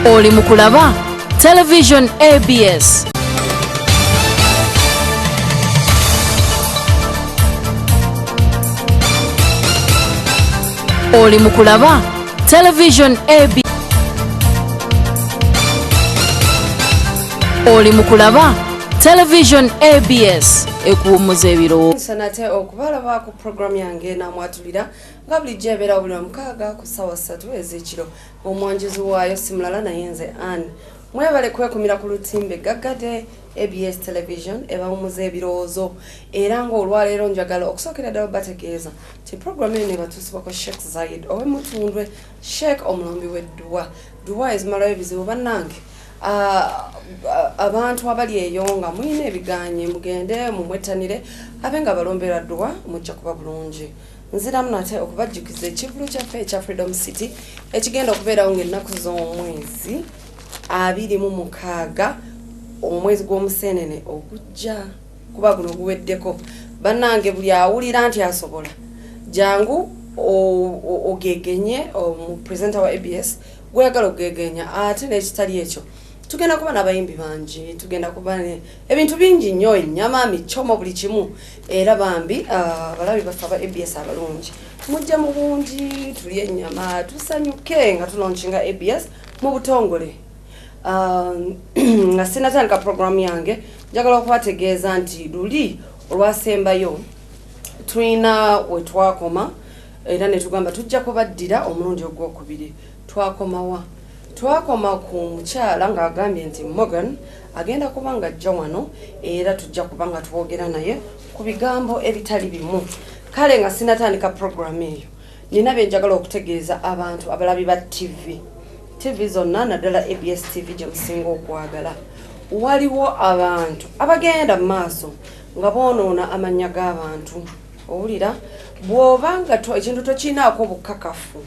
Oli mukulaba Television ABS. Oli mukulaba Television AB. Oli mukulaba Television ABS ekuwummuza ebirowoozo. Nate okubalaba ku program yange namwatulira nga bulijjo ebeera buli Lwamukaaga ku ssaawa 3 ez'ekiro. Omwanjuzi waayo si mulala naye nze Ann. Mwebale kwekumira ku lutimbe gaggadde ABS Television ebawumuza ebirowoozo, era ng'olwaleero njagala okusookera ddala bategeeza nti program eno ebatuusibwako Sheikh Zaid ow'Emutundwe, Sheikh omulombi w'edduwa, dduwa ezimalayo ebizibu. Bannange, abantu abali eyo nga mulina ebiganye, mugende mumwettanire abe nga balombera dduwa, mujja kuba bulungi. Nziramu nate okubajjukiza ekivulu kyaffe ekya Freedom City ekigenda okubeerawo ng'ennaku z'omwezi 26 omwezi gw'Omusenene ogujja, kuba guno guweddeko. Bannange, buli awulira nti asobola, jangu ogegenye mu presenter wa ABS gweyagala okugegenya. Ate n'ekitali ekyo, tugenda kuba n'abayimbi bangi, tugenda kuba ebintu bingi nnyo, ennyama, micomo, buli kimu. Era bambi abalabi baffe aba ABS abalungi, mujja mu bungi, tulye ennyama, tusanyuke nga tulaunchinga ABS mu butongole. Nga sinatandika programu yange, njagala okubategeeza nti luli olwasembayo tulina we twakoma, era ne tugamba tujja kubaddira omulundi ogwokubiri. Twakomawa? Twakoma ku mukyala ng'agambye nti Morgan agenda kuba nga ajja wano, era tujja kuba nga twogera naye ku bigambo ebitali bimu. Kale nga sinatandika programu eyo, nina bye njagala okutegeeza abantu abalabi ba TV zonna, naddala ABS TV gye musinga okwagala. Waliwo abantu abagenda mu maaso nga boonoona amannya g'abantu. Owulira, bw'oba nga ekintu tokinaako bukakafu,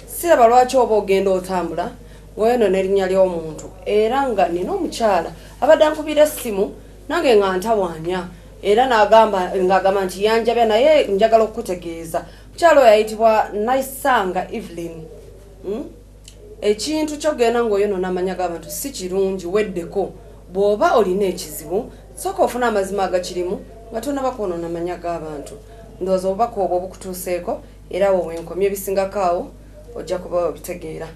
siraba lwaki oba ogenda otambula ng'oyonoona erinnya ly'omuntu. Era nga nina omukyala abadde ankubira essimu nange nga ntawaanya, era n'agamba ng'agamba nti yanjabya, naye njagala okukutegeeza, mukyala oyo ayitibwa Naisanga Evelyn, Ekintu kyogenda ng'oyonoona amanya g'abantu si kirungi, weddeko. Bw'oba olina ekizibu, sooka ofune amazima agakirimu nga tonaba kwonoona amanya g'abantu. Ndowooza obubaka obwo bukutuuseeko, era awo wenkomye, ebisingako awo ojja kuba obitegeera.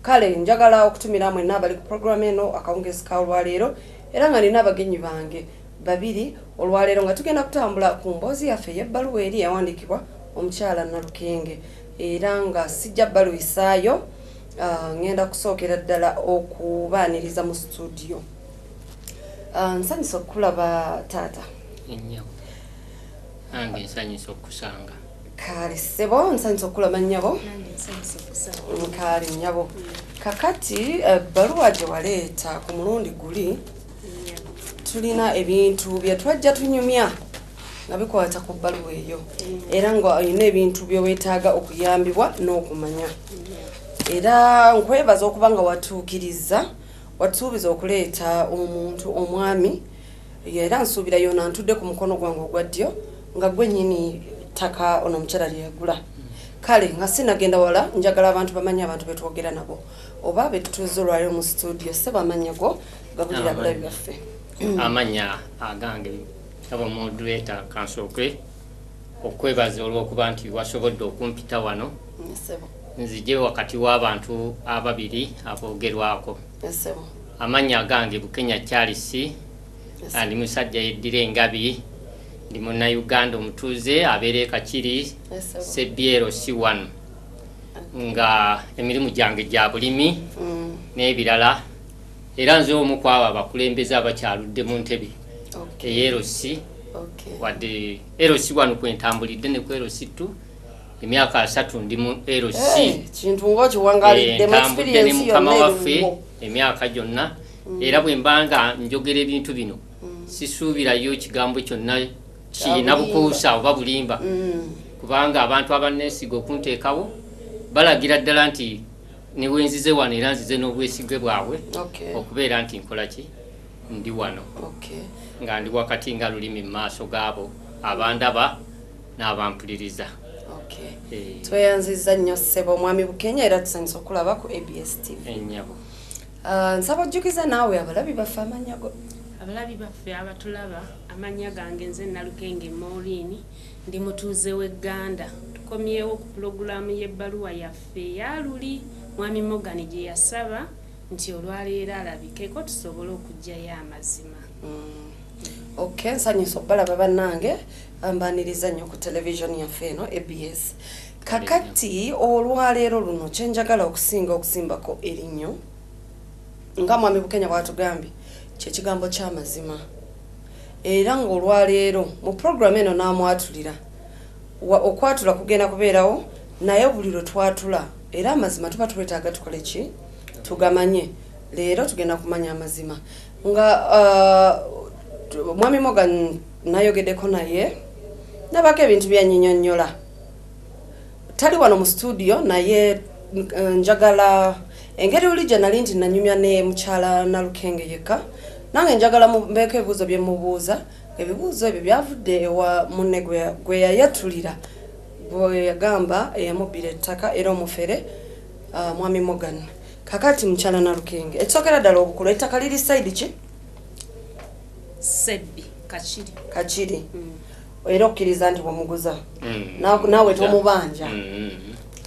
Kale njagala okutumira mwenna abali ku programu eno akawungeezi ka olwaleero, era nga nina abagenyi bange babiri olwaleero nga tugenda kutambula ku mboozi yaffe ey'ebbaluwa eri eyawandiikibwa omukyala Nalukenge. Era nga sijja balwisaayo, ngenda kusookera ddala okubaaniriza mu studio. Nsanyusa okukulaba, taata. Ennyabo, nange nsanyusa okukusanga. Kale ssebo, nsanyusa okukulaba, nnyabo. Nange nsanyusa okusanga. Kale nnyabo, kakati ebbaluwa gye waleeta ku mulundi guli, tulina ebintu bye twajja tunyumya nga bikwata ku bbaluwa eyo, era nga olina ebintu bye weetaaga okuyambibwa n'okumanya. Era nkwebaza okuba nga watuukiriza, watusuubiza okuleeta omuntu omwami, era nsuubira yona ntudde ku mukono gwange ogwa ddyo nga gwe nnyini ttaka ono omukyala lyeyagula. Kale nga sinagenda wala, njagala abantu bamanye abantu betwogera nabo oba betutuuza olwaliro mu studio. Ssebo, amannya go gabulira abalabi baffe. Amannya agange, abo moderator, kansooke okwebaza olw'okuba nti wasobodde okumpita wano Ssebo. nzije wakati w'abantu ababiri aboogerwako. Ssebo. Amannya agange Bukenya Charles, ndi musajja yeddira Engabi, ndi Munnayuganda omutuuze abeera e Kakiri, Ssebo. Sebyero C1, nga emirimu gyange gya bulimi n'ebirala, era nze omu ku abo abakulembeze abakyaludde mu ntebe ey'e LC. Wadde LC 1 kwentambulidde ne ku LC 2, emyaka 30 ndi mu LC. Kintu ng'okiwangaliddemu. Ntambudde ne Experience mukama yonna waffe eriwo. emyaka gyonna, era bwe mbanga njogera ebintu bino, sisuubirayo kigambo kyonna kirina Kya bukuusa oba bulimba, kubanga abantu abanneesiga okunteekawo balagira ddala nti ne bwenzize wano, era nzize n'obwesige bwabwe okubeera nti nkola ki, ndi wano nga ndi wakati nga lulimi mu maaso gaabo abandaba n'abampuliriza. Tweyanzizza nnyo, ssebo omwami Bukenya, era tusanyusa okulaba ku ABS TV. Ennyabo. Nsaba ojjukiza naawe abalabi baffe amannya go. Abalabi baffe abatulaba, amannya gange nze Nalukenge Maureen, ndi mutuuze w'Egganda. Tukomyewo ku pulogulaamu y'ebbaluwa yaffe eya luli Mwami Morgan gye yasaba nti olwaleero alabikeko tusobole okuggyayo amazima. Okay, nsanyusa okubalaba bannange, mbaniriza nnyo ku television yaffe eno ABS. Kakati olwaleero luno kyenjagala okusinga okusimbako erinnyo nga Mwami Bukenya bw'atugambye kyekigambo ky'amazima, era ng'olwaleero mu pulogulaamu eno n'amwatulira okwatula kugenda kubeerawo, naye buli lwe twatula era amazima tuba twetaaga tukole ki, tugamanye. Leero tugenda kumanya amazima nga Mwami Morgan nayogeddeko naye nabako ebintu byanyinyonnyola. Tali wano mu studio, naye njagala engeri oli gye nali nti nanyumya ne mukyala Nalukenge yekka, nange njagala mbeeko ebibuuzo bye mubuuza. Ebibuuzo ebyo byavudde ewa munne gwe yayatulira, gwe yagamba eyamubbira ettaka era omufere, Mwami Morgan. Kakati mukyala Nalukenge, ekisookera ddala obukulu, ettaka liri side ki? Sebbi Kakiri. Kakiri. Era okkiriza nti wamuguza? Naawe tomubanja?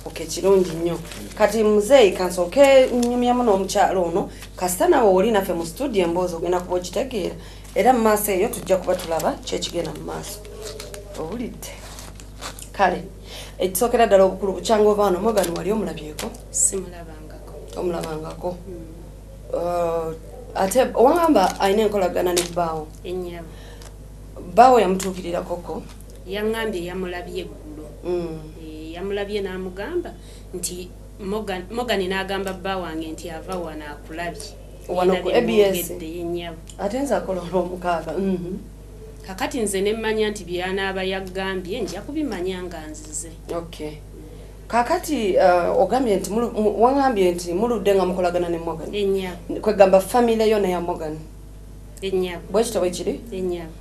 Okay, kirungi nnyo. Kati muzeeyi, kansooke nnyumyamu n'omukyala ono, kasita naawe oli naffe mu studio emboozi ogenda kuba okitegeera, era mu maaso eyo tujja kuba tulaba kyekigenda mu maaso. Owulidde? Kale ekisookera ddala obukulu, bukyanga ova wano, Morgan wali omulabyeko? Simulabangako. Tomulabangako. Ate wangamba alina enkolagana ne bbaawo? Ennyabo. Bbaawo yamutuukirirako? Yaŋŋambye yamulabye eggulo. Yamulabye n'amugamba nti Morgan n'agamba bba wange nti ava wano akulabye. Wano ku ABS? Ennyabo. Ate nze akola olwomukaaga. Kakati nze ne mmanya nti byanaaba yagambye nja kubimanya nga nzize. Okay. Kakati ogambye nti wangambye nti muludde nga mukolagana ne Morgan. Ennyabo. Kwegamba family yo neya Morgan. Ennyabo. Bwe kityo bwe kiri? Ennyabo.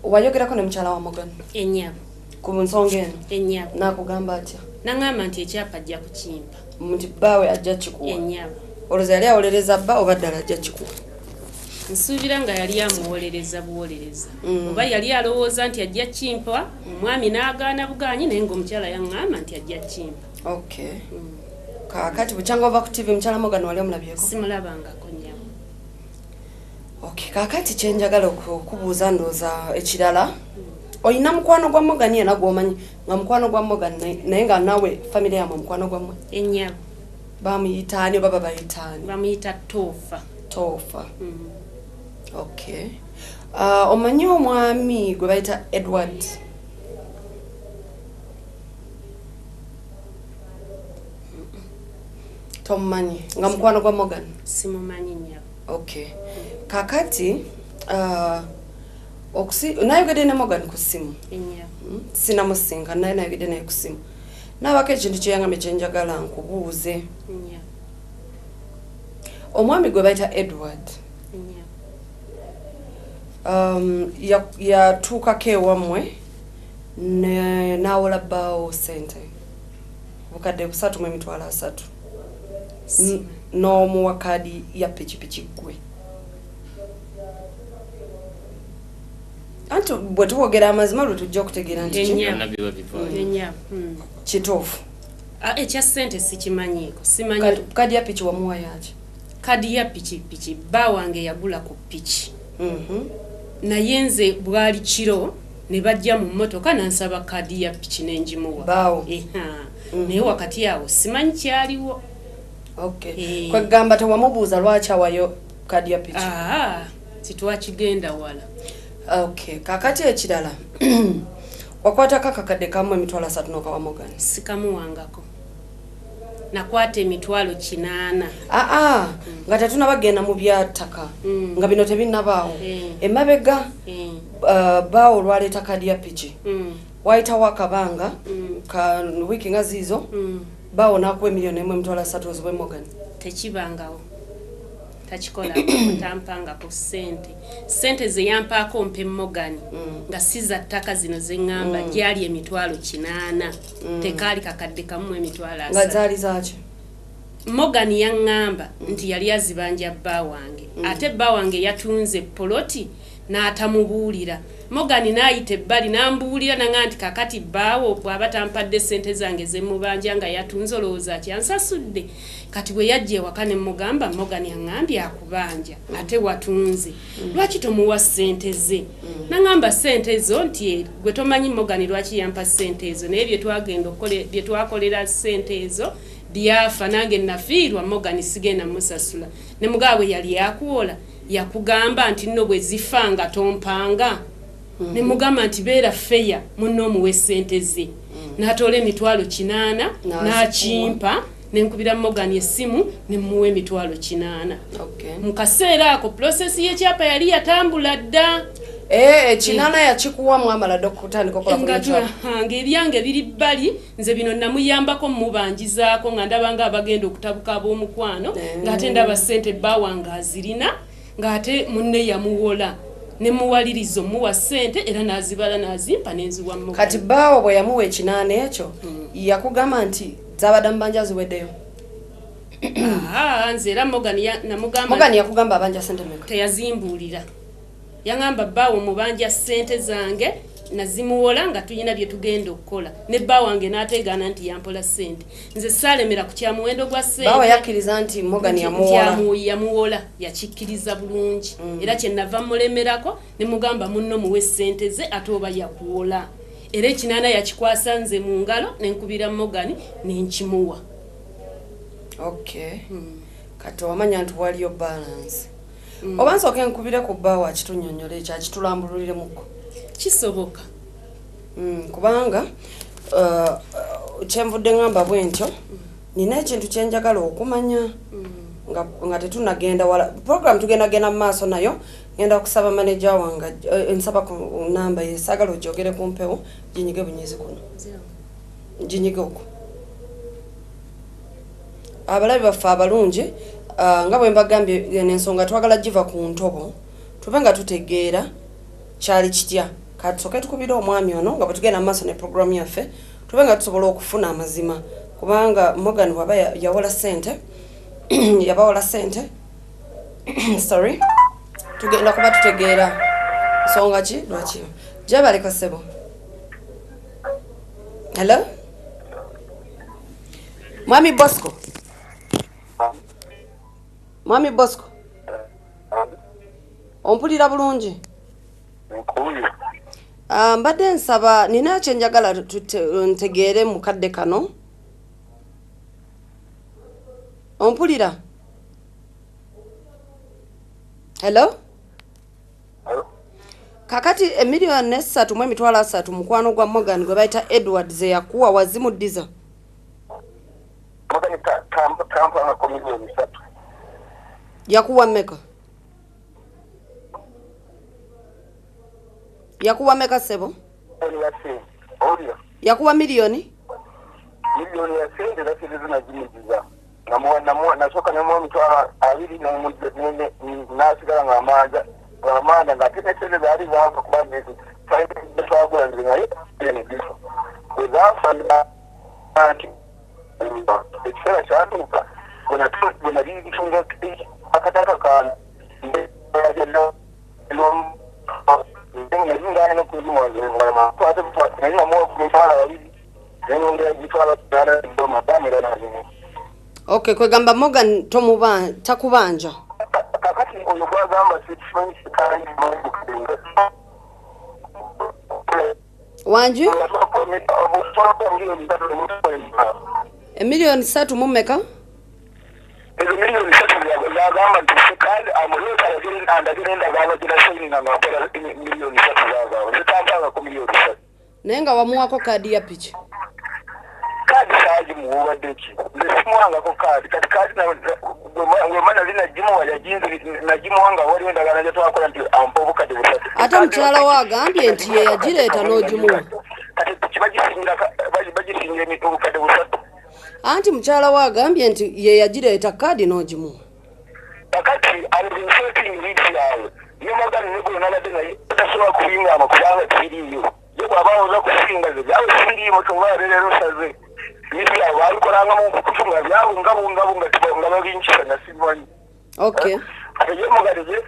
Wayogerako ne mukyala wa Morgan? Ennyabo. Ku nsonga eno? Ennyabo. N'akugamba atya? N'aŋŋamba nti ekyapa ajja kukimpa. Nti bbaawe ajja kikuwa? Ennyabo. Olowooza yali awolereza bba oba ddala ajja kikuwa? Nsuubira nga yali amuwolereza buwolereza. Oba yali alowooza nti ajja kimpa, omwami n'agaana bugaanyi, naye ng'omukyala yaŋŋamba nti ajja kimpa. Okay. Kaakati bukyanga ova ku TV mukyala Morgan wali omulabyeko? Simulabangako nnyabo. Okay, kaakati kye njagala okubuuza ndowooza ekirala. Olina mukwano gwa Morgan yenna gw'omanyi nga mukwano gwa Morgan naye nga naawe family yammwe mukwano gwammwe? Ennyabo. Bamuyita ani oba babayita ani? Bamuyita Toofa. Toofa. Okay. Omanyi omwami gwe bayita Edward? Tomumanyi nga mukwano gwa Morgan? Simumanyi nnyabo. Okay. Kakati nayogedde ne Morgan ku ssimu. Ennyabo. Sinamusinka, naye nayogedde naye ku ssimu. Naabako ekintu kye yangambye kye njagala nkubuuze. Ennyabo. Omwami gwe bayita Edward. Ennyabo. Yatuukako ewammwe n'awola bbaawo ssente 330,000 n'omuwa kaadi ya pikipiki ggwe. Anti bwe tuwogera amazima lwe tujja okutegeera nti kituufu. Ekya ssente sikimanyiiko. Simanyi. Kaadi ya piki wamuwa yaki? Kaadi ya pikipiki bba wange yagula ku piki. Naye nze bwali kiro ne bajja mu mmotoka n'ansaba kaadi ya piki ne ngimuwa. Bbaawo. Naye wakati awo simanyi kyaliwo. Okay. Kwegamba tewamubuuza lwaki awayo kaadi ya piki? Titwakigenda wala. Okay. Kakati ekirala wakwatako akakadde kamu 30,000 n'okawa Morgan? Sikamuwangako. Nakwata 800,000. Nga tetunnabagenda mu byattaka, nga bino tebinnabaawo. Emabega bbaawo olwaleeta kaadi ya piki, wayitawo akabanga ka wiiki nga ziizo, bbaawo n'akuwa 1,300,000 oziwe Morgan. Tekibangawo. Takikola, tampangako ssente. Ssente ze yampaako mpe Morgan nga si za ttaka zino ze ŋŋamba, gyali 800,000. Tekaali kakadde kamu 30,000. Nga zaali zaaki? Morgan yaŋŋamba nti yali azibanja bba wange, ate bba wange yatunze poloti n'atamubuulira. Morgan n'ayita ebbali n'ambuulira nanga nti kakati bbaawo bw'aba tampadde ssente zange zemubanja nga yatunze, olowooza akyansasudde? Kati bwe yajja ewaka ne mugamba, Morgan yaŋŋambye akubanja ate watunze, lwaki tomuwa ssente ze? Naŋŋamba ssente ezo nti gwe tomanyi Morgan lwaki yampa ssente ezo, naye bye twakolera ssente ezo byafa, nange nafiirwa, Morgan sigenda musasula. Ne mugaba bwe yali akuwola yakugamba nti nno bwe zifa nga tompanga. Ne mugamba nti beera feya munno omuwe ssente ze. N'atoola 800,000 n'akimpa, ne nkubira Morgan essimu ne mmuwa 800,000. Mu kaseera ako process y'ekyapa yali yatambula dda. 800 yakikuwa mwamala dda okutandika okukola ku kyapa. Ng'ebyange biri bbali, nze bino namuyambako mubanjizaako nga ndaba nga abagenda okutabuka ab'omukwano, ng'ate ndaba ssente bba wange azirina, ng'ate munne yamuwola. Ne muwalirizo muwa ssente era n'azibala n'azimpa n'enziwa Morgan. Kati bbaawo bwe yamuwa 800 ekyo, yakugamba nti zabadde mubanja ziweddeyo? Nze era Morgan namugamba. Morgan yakugamba abanja ssente mmeka? Teyazimbuulira. Yaŋŋamba bbaawo mubanja ssente zange nazimuwola nga tulina bye tugenda okukola, ne bba wange n'ateegaana nti yampola ssente. Nze saalemera ku kya muwendo gwa ssente. Bbaawo yakkiriza nti Morgan yamuwola? Yamuwola, yakikkiriza bulungi. Era kye nava mulemerako ne mugamba munno muwe ssente ze ate oba yakuwola. Era 800 yakikwasa nze mu ngalo ne nkubira Morgan ne nkimuwa. Okay. Kati wamanya nti waliyo balance. Oba nsooke nkubire ku bbaawo akitunnyonnyole ekyo, akitulambululiremuko. Kisoboka. Kubanga kyenvudde ŋŋamba bwe ntyo, nina ekintu kye njagala okumanya nga tetunnagenda wala. Program tugenda genda mu maaso nayo, ngenda kusaba manager wange, nsaba ku namba ye, saagala ogyogere ku mpewo, ginyige bunyizi kuno. Ginyige okwo. Abalabi baffe abalungi, nga bwe mbagambye ensonga twagala giva ku ntobo, tube nga tutegeera kyali kitya. Kati tusooke tukubire omwami ono nga bwe tugenda mu maaso ne program yaffe, tube nga tusobola okufuna amazima, kubanga Morgan bw'aba yawola ssente, yabawola ssente, sorry, tugenda kuba tutegeera nsonga ki lwaki. Gyebaleka ssebo. Hello? Mwami Bosco. Mwami Bosco. Ompulira bulungi? Mbadde nsaba nina kye njagala ntegeere mu kadde kano. Ompulira? Hello? Kakati 3,300,000 mukwano gwa Morgan gwe bayita Edward ze yakuwa wazimuddiza? Morgan tampangako 3 million. Yakuwa mmeka? Yakuwa mmeka ssebo? Yakuwa miliyoni? Miliyoni ya sente era sente zo nazimudiza. Nasooka nemuwa 20,000 n'asigala ng'amanja ng'amanja ng'ate ne sente zaali zaafa kuba twagula nze naye bifa bwe zaafa nti ekiseera kyatuuka bwe nali ntunga akataka kange nali ngaana n'okuzimuwa nali namuwa ku 20,000 nengera 80,000 madamu era nazimuwa. Okay, kwegamba Morgan tomuba takubanja. Kakati ono gwagamba sikimanyi sikangi. Wangi? 3 million mu mmeka? Ezo 3 million zagamba nti sikaali amuleeta andagire endagaano ginasayininga nga akola 3 million zagamba zitampangako 3 million. Naye nga wamuwako kaadi ya piki? Kaadi saagimuwubadde ki, nze simuwangako kaadi. Kati kaadi wema nali nagimuwa nagimuwa nga waliwo endagaano gye twakola nti ampa obukadde busatu. Ate mukyala we agambye nti ye yagireeta n'ogimuwa. Kati bagisingira obukadde busatu. Anti mukyala we agambye nti ye yagireeta kaadi n'ogimuwa. Kakati alinsetingi liiti yaabwe ne Morgan ne gwe nabadde naye tasobola kubingamba kubanga tebiriiyo. Ye bw'aba awoza kusinga ze byawe siriimu kyova abeerera osaze. Bintu byabwe babikolanga mu nkukutu nga byabungabungabu nga babinkisa nga simanyi. Ate ye Morgan ye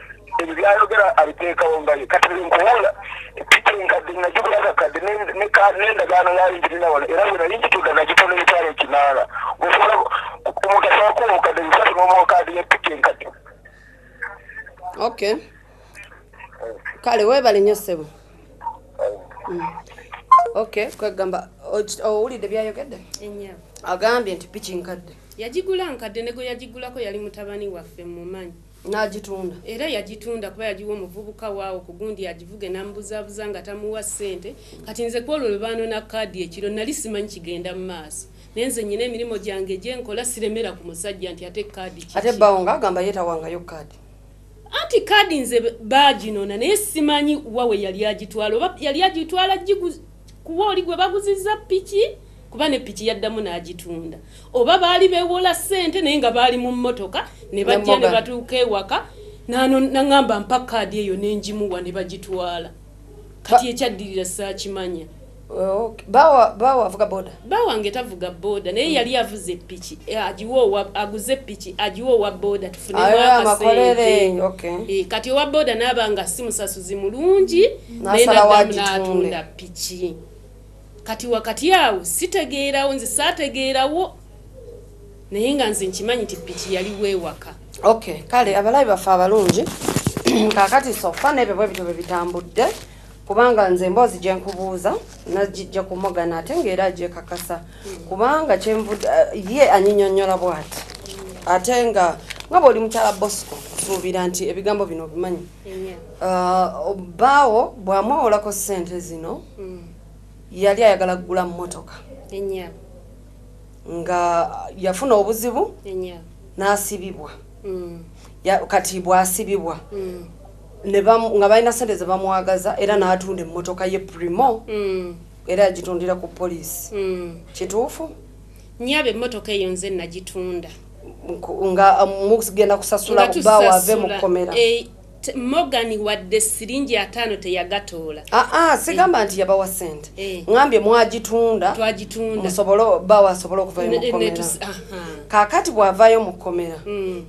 ebyo byayogera abiteekawo nga ye. Kati nkubuula, piki enkadde nagigula kakadde n'endagaano yayo njirina wano, era bwe nali ngitunda nagitunda 800,000. Osobola omuntu asobola kuwa 300,000 n'omuwa kaadi ya piki enkadde. Okay, kale weebale nnyo ssebo. Okay, kwegamba owulidde byayogedde? Ennyabo. Agambye nti piki nkadde. Yagigula nkadde, ne gwe yagigulako yali mutabani waffe, mumanyi. N'agitunda. Era yagitunda kuba yagiwa omuvubuka waawo ku gundi agivuge, n'amubuzaabuza nga tamuwa ssente. Kati nze ku olwo lwe baanona kaadi ekiro nali simanyi kigenda mu maaso, naye nze nyina emirimu gyange gyenkola, siremera ku musajja nti ate kaadi kiki. Ate bbaawo ng'agamba ye tawangayo kaadi. Anti kaadi nze baaginona, naye simanyi wa we yali agitwala, oba yali agitwala kuwa oli gwe baguzizza piki, kuba ne piki yaddamu n'agitunda, oba baali beewola ssente naye nga baali mu mmotoka ne bajja ne Morgan. batuuka ewaka naŋŋamba mpa kaadi eyo, nengimuwa ne bagitwala. Kati ekyaddirira saakimanya. Okay. Bawa avuga boda? Bawange tavuga boda, naye yali avuze epiki, agiwe aguze epiki agiwe owa boda tufunemu Ayo, akasente. amakolere, okay. Kati owa boda naaba nga si musasuzi mulungi, naye N'asalawo naddamu agitunde. n'atunda piki. Kati wakati awo sitegeerawo, nze saategeerawo, naye nga nze nkimanyi nti piki yaliwo ewaka. Okay, kale abalabi baffe abalungi, kaakati so far n'ebyo bwe bityo bwe bitambudde, kubanga nze emboozi gye nkubuuza nagijja ku Morgan, ate ng'era agyekakasa, kubanga kyenvudde ye anyinyonnyola bw'ati, ate nga bw'oli mukyala Bosco, nsuubira nti ebigambo bino obimanyi. Bbaawo bw'amwewolako ssente zino, yali ayagala kugula mmotoka. Ennyabo. Nga yafuna obuzibu Ennyabo. n'asibibwa. Kati bw'asibibwa nga balina sente ze bamwagaza, era n'atunda emmotoka ye Premio, era yagitundira ku poliisi. Kituufu? Nnyabo, emmotoka eyo nze nagitunda. Nga mugenda kusasula Nga bbaawo ave mu tusasula, kkomera. Morgan wadde siringi 50 teyagatoola. Aa, sigamba nti yabawa sente. Eh. Ŋambye mwagitunda Twagitunda. musobole bbaawo asobole okuvayo mu kkomera. Aha. Kaakati bw'avaayo mu kkomera,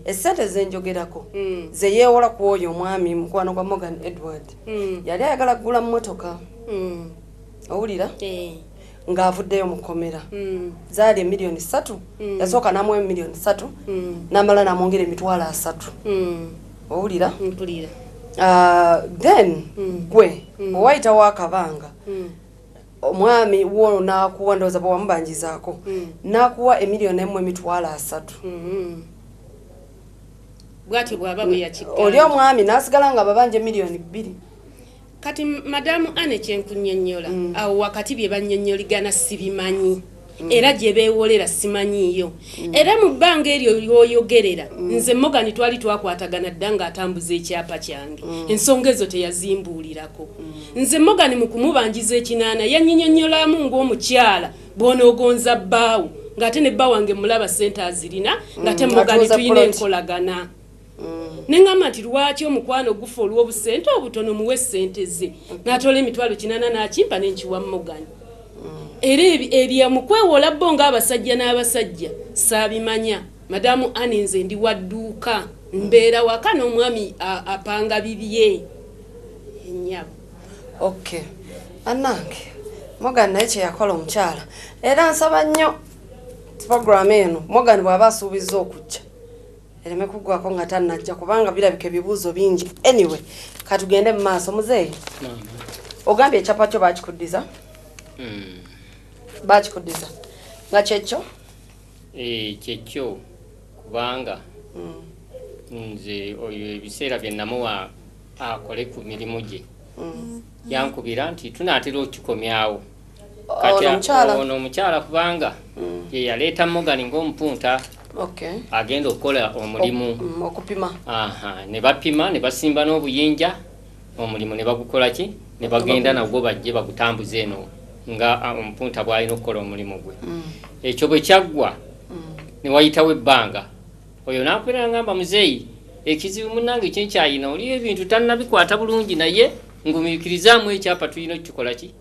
esente zenjogerako ze yeewola ku oyo omwami mukwano gwa Morgan Edward, yali ayagala kugula mmotoka. Owulira? Eh. Ng'avuddeyo mu kkomera, zaali 3 million. Yasooka n'amuwa 3 million, n'amala n'amwongera 30,000. Owulira? Mpulira. Then gwe owayitawo akabanga, omwami wo n'akuwa, ndowooza bwe wamubanjizaako, n'akuwa 1,030,000. Bwatyo bw'aba bwe yakigamba. Oli omwami n'asigala nga babanja 2 million. Kati madamu ane, kyenkunnyonnyola awo wakati bye bannyonnyoligana sibimanyi, era gye beewolera simanyiiyo. Era mu bbanga eryo lyoyogerera, nze Morgan twali twakwatagana dda ng'atambuza ekyapa kyange. Ensonga ezo teyazimbuulirako. Nze Morgan mu kumubanjiza 800 yannyinyonnyolamu ng'omukyala bw'onoogonza bbaawo, ng'ate ne bba wange mulaba sente azirina, ng'ate Morgan Atuuza tulina plot. enkolagana. Neŋŋamba nti lwaki omukwano gufa olw'obusente obutono? Muwe sente ze. N'atoola 800,000 n'akimpa, nenkiwa Morgan. Era ebya mu kwewola bo ng'abasajja n'abasajja saabimanya. Madamu ani, nze ndi wa dduuka, mbeera waka n'omwami apanga bibye, ennyabo. Okay, annange, Morgan naye kyeyakola omukyala, era nsaba nnyo program eno Morgan bw'aba asuubiza okujja ereme kuggwako nga tannajja, kubanga birabika ebibuuzo bingi. Anyway, katugende mu maaso. Muzeeyi, ogambye ekyapa kyo bakikuddiza? Mm. Bakikuddiza nga kyekyo? Eh, kyekyo, kubanga nze oyo ebiseera bye namuwa akole ku mirimu gye, yankubira nti tunaatera okukikomyawo. Ono omukyala? Ono omukyala, kubanga ye yaleeta Morgan ng'omupunta agenda okukola omulimu. Okupima. Aha, ne bapima ne basimba n'obuyinja, omulimu ne bagukola ki, ne bagenda nagwo bajje bagutambuze eno nga omupunta bw'alina okukola omulimu gwe. Ekyo bwe kyaggwa, ne wayitawo ebbanga, oyo nampera ngamba, "Muzeeyi, ekizibu munnange kyenkyayina, oliyo ebintu tannabikwata bulungi, naye ngumiikirizaamu, ekyapa tulina okukikola ki."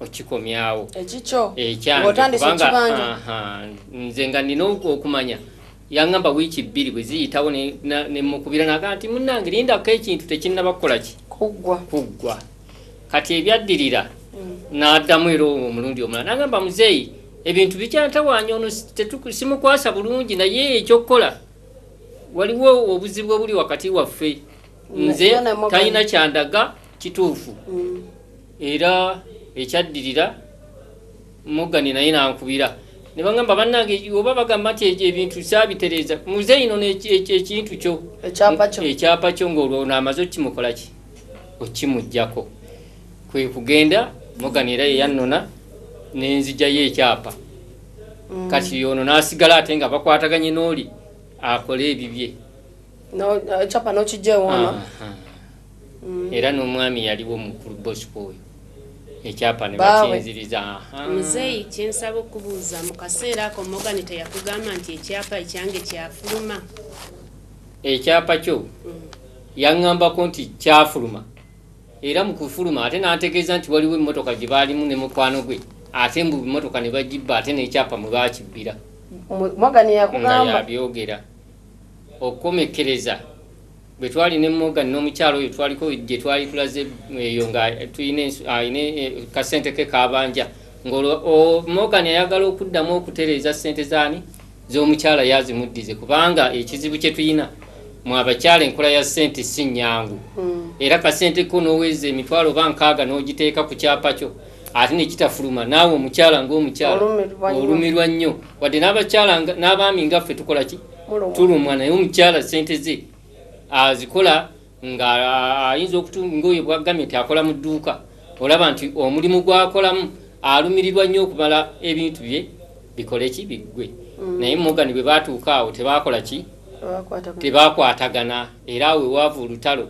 Okikomyawo. Ekikyo. Ekyange. Ng'otandise Kubanga, ekibanja. Aha, nze nga nina okumanya. Yaŋŋamba wiiki 2 bwe ziyitawo ne mukubira n'agamba nti munnange lindako ekintu tekinnaba kukola ki? Kuggwa. Kuggwa. Kati ebyaddirira n'addamu era omulundi omulala n'agamba muzeeyi ebintu bikyantawaanya ono simukwasa bulungi naye ekyokukola waliwo obuzibu obuli wakati waffe. Nze talina kyandaga kituufu. Era ekyaddirira Morgan naye n'ankubira ne bagamba bannange oba bagamba nti ebintu saabitereeza muzeeyi no ekintu kyo Ekyapa kyo. Ekyapa kyo ng'olwo ono amaze okimukola ki? Okimuggyako. Kwe kugenda Morgan era ye yannona n'enzigyayo ekyapa. Kati ono n'asigala ate nga bakwataganye n'oli akole ebibye. No, ekyapa n'okiggya ewoono. Era n'omwami yaliwo mukulu Bosco oyo. Ekyapa ne Baawe. bakinziriza. Aha. Muzeeyi kyensaba okubuuza mu kaseera ako Morgan teyakugamba nti ekyapa ekyange kyafuluma? Ekyapa kyo yaŋŋambako nti kyafuluma. Era mu kufuluma ate n'antegeeza nti waliwo emmotoka gye baalimu ne mukwano gwe ate mbu emmotoka ne bagibba ate n'ekyapa mwe baakibbira. Morgan Nga yakugamba. yabyogera. Okukomekkereza bwe twali ne Morgan n'omukyalo oyo twaliko gye twali tulaze eyo nga tulina alina kasente ke kabanja ng'olwo Morgan ayagala okuddamu okutereeza ssente zaani z'omukyala yazimuddize kubanga ekizibu kye tulina mu abakyala enkola ya ssente si nnyangu. Era kasente ko n'oweza emitwalo oba 60 n'ogiteeka ku kyapa kyo ate ne kitafuluma naawe omukyala ng'omukyala Olumirwa nnyo. olumirwa nnyo. Wadde n'abakyala n'abaami nga ffe tukola ki? Mulumwa. Tulumwa naye omukyala ssente ze azikola nga ayinza ng'oyo bw'agambye nti akola mu dduuka olaba nti omulimu gw'akolamu alumirirwa nnyo okumala ebintu bye bikole ki biggwe. Naye Morgan bwe baatuuka awo tebaakola ki? Tebakwatagana era awo wewaava olutalo.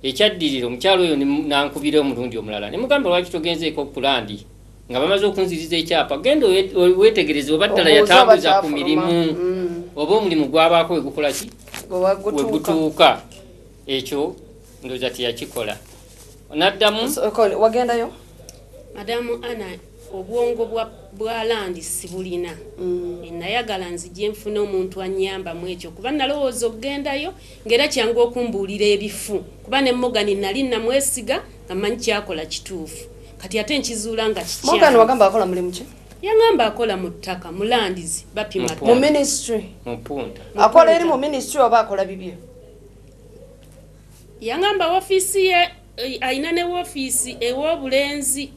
Ekyaddirira omukyala oyo n'ankubira omulundi omulala ne mugamba lwaki togenzeeko ku landi nga bamaze okunziriza ekyapa genda weetegereze oba ddala Obuuze oba yatambuza ku kyafuluma. mirimu oba omulimu gwabaako we gukola ki? Wegutuuka. We gutuuka. Ekyo ndowooza teyakikola. N'addamu Wagendayo? Madamu Anna obwongo bwa landi sibulina. Nayagala nzije nfune omuntu annyamba mu ekyo kuba nalowooza okugendayo ng'era kyangu okumbuulira ebifu kuba ne Morgan nali namwesiga nga mmanyi kyakola kituufu. Kati ate nkizuula nga kikyamu. Morgan wagamba akola mulimu ki? Yangamba akola mu ttaka mu landizi bapima Mu Mu ministry. Mu punta. Akola eri mu ministry oba akola bibye? Yangamba woofiisi ye alina ne woofiisi ew'obulenzi.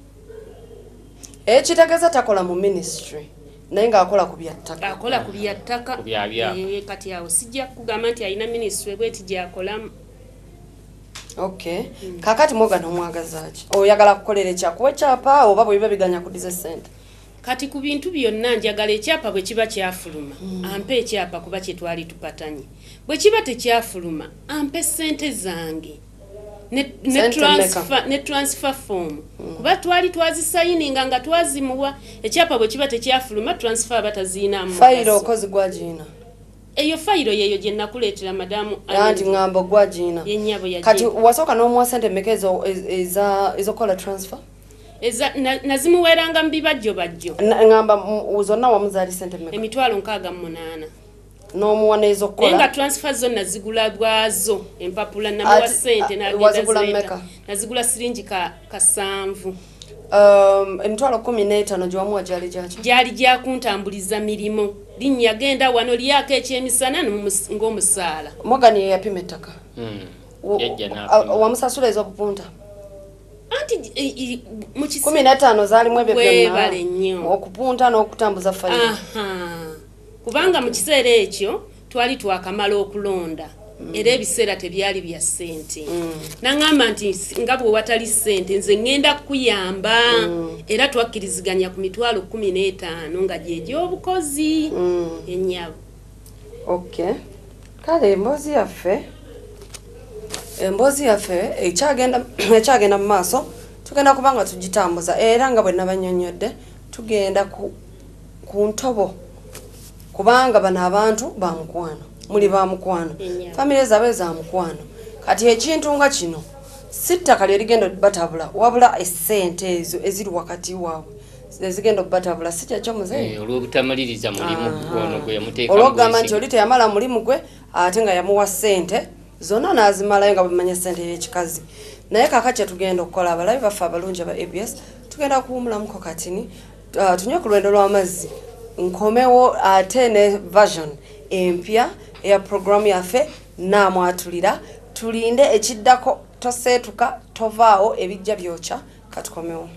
Ekitegeeza takola mu ministry naye ng'akola ku bya ttaka. Akola ku bya ttaka. Ku bya byapa. Kati awo sijja kugamba nti alina ministry bw'eti gy'akolamu. Okay. Kaakati Morgan omwagaza ki? Oyagala kukolera ekyakuwa ekyapa oba bwe biba biganya kuddiza ssente? Kati ku bintu byonna njagala ekyapa bwe kiba kyafuluma ampe ekyapa kuba kye twali tupatanye. Bwe kiba tekyafuluma ampe ssente zange. Ssente mmeka? Ne transfer form. Kuba twali twazisayininga nga twazimuwa. Ekyapa bwe kiba tekyafuluma transfer aba taziinaamu Fayiro mugaso. okozi gwagiina. Eyo fayiro yeeyo gye nakuleetera madamu Anti ŋŋamba gwagiina. Ye nnyabo yagiina. Kati wasooka n'omuwa ssente mmeka ez'okukola transfer? Nazimuweeranga mu bibajjo bajjo. Ŋŋamba zonna wamu zaali ssente mmeka? Emitwalo 68. N'omuwa n'ez'okukola? Naye nga transfer zo nazigula bwazo empapula namuwa ssente n'agenda wazigula zireeta. mmeka? Nazigula siringi 7. Emitwalo 15 gye wamuwa gyali gyaki? Gyali gya kuntambuliza mirimu. Linnya genda wano lyako ekyemisana ng'omusaala. Morgan ye yapima ettaka. Yajja n'apima. Wamusasula ez'obupunta? Anti, mu 15 zaalimu ebyo byonna. Weebale nnyo. Okupunta n'okutambuza fayiro. Aha. Kubanga mu kiseera ekyo twali twakamala okulonda. Era ebiseera tebyali bya ssente. N'aŋŋamba nti nga bwe watali ssente nze ŋŋenda kukuyamba. Era twakkiriziganya ku mitwalo 15 nga gye gy'obukozi. Ennyabo. Okay. Kale emboozi yaffe ekyagenda mu maaso tugenda kuba nga tugitambuza era nga bwe nabannyonnyodde tugenda ku ntobo kubanga bano abantu ba mukwano, muli ba mukwano, famire zaabwe za mukwano. Kati ekintu nga kino Si ttaka lye ligenda batabula, wabula essente ezo eziri wakati waabwe ezigenda okubatabula, si kyekyo muzeeyi? Olw'obutamaliriza mulimu ono gwe yamuteeka. Olwokugamba nti oli teyamala mulimu gwe, ate nga yamuwa ssente zonna n'azimalayo, nga bwemanya ssente y'ekikazi. Naye kaka kyetugenda okukola, abalabi baffe abalungi aba ABS, tugenda kuwumulamuko katini, tunywe ku lwendo lw'amazzi, nkomewo ate ne version empya eya programu yaffe Naamwatulira. Tulinde ekiddako, toseetuka, tovaawo, ebijja byokya. Katukomewo.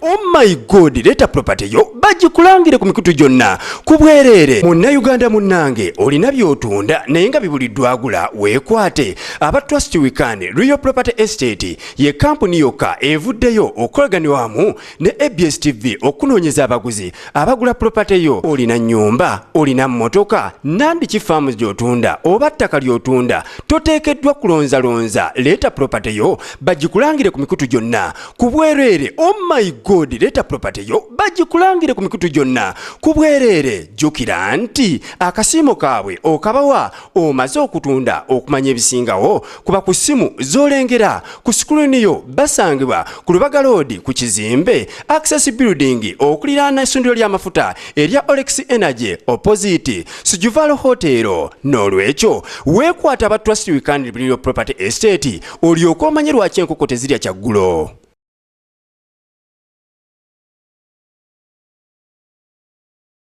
Oh my God, leeta property yo bagikulangire ku mikutu gyonna ku bwereere. Munnayuganda munnange, olina by'otunda naye nga bibuliddwa agula, weekwate aba Trust Weekend Real Property Estate. Ye kampuni yokka evuddeyo okukolaganira wamu ne ABS TV okunoonyeza abaguzi abagula property yo. Olina nnyumba, olina mmotoka, nandiki faamu gy'otunda oba ttaka ly'otunda, toteekeddwa kulonzalonza. Leeta property yo bagikulangire ku mikutu gyonna ku bwereere. Oh my God, leeta property yo bagikulangire ku mikutu gyonna ku bwereere. Jjukira nti akasiimo kaabwe okabawa omaze okutunda. Okumanya ebisingawo, kuba ku ssimu z'olengera ku sikulini yo. Basangibwa ku Lubaga Road, ku kizimbe Access Building, okuliraana essundiro ly'amafuta erya Olex Energy, opposite Sijuvalo Hotel. N'olwekyo weekwata aba Trust Weekend Real Property Estate, olyoke omanye lwaki enkoko tezirya kyaggulo.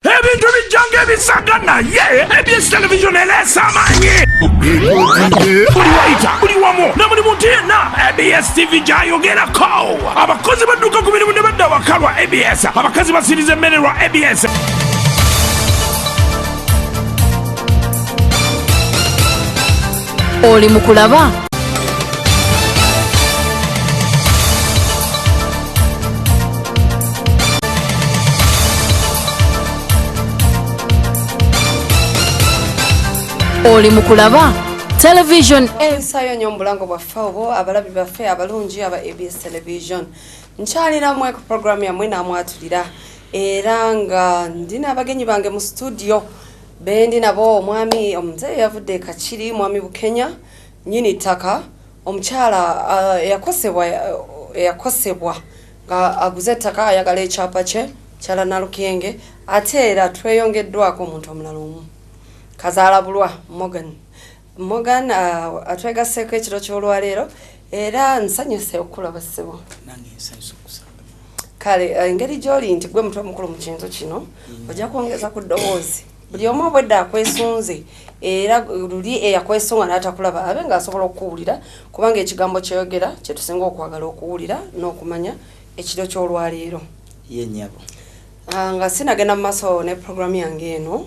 Ebintu bijja ng'ebisaga, naye ABS Television ereesa amaanyi buli wayita, buli wamu na buli muntu yenna. ABS TV gy'ayogerako. Abakozi badduka ku mirimu ne badda waka lwa ABS. Abakazi basiriza emmere lwa ABS. Oli mu kulaba Oli mu kulaba Television. Ensaayo nnyo mu bulango bwaffe obwo, abalabi baffe abalungi aba ABS Television. Nkyalinammwe ku programu yammwe Naamwatulira, era nga ndina abagenyi bange mu studio bendi nabo: omwami omuzeeyi yavudde e Kakiri, mwami Bukenya nyini ttaka, omukyala eyakosebwa nga aguze ettaka ayagala ekyapa kye, kyala Nalukenge. Ate era tweyongeddwako omuntu omulala omu, Kazaalabulwa Morgan. Morgan atwegasseeko ekiro ky'olwaleero, era nsanyuse okukulaba, ssebo. Nange nsanyusa okusanga. Kale engeri gy'oli nti gwe mutwe omukulu mu kintu kino, ojja kwongeza ku ddoboozi. Buli omu obwedda akwesunze, era luli eyakwesunga n'atakulaba abe ng'asobola okukuwulira, kubanga ekigambo kyeyogera kyetusinga okwagala okuwulira n'okumanya ekiro ky'olwaleero. Ye nnyabo. Ah, nga sinagenda mu maaso ne programu yange eno,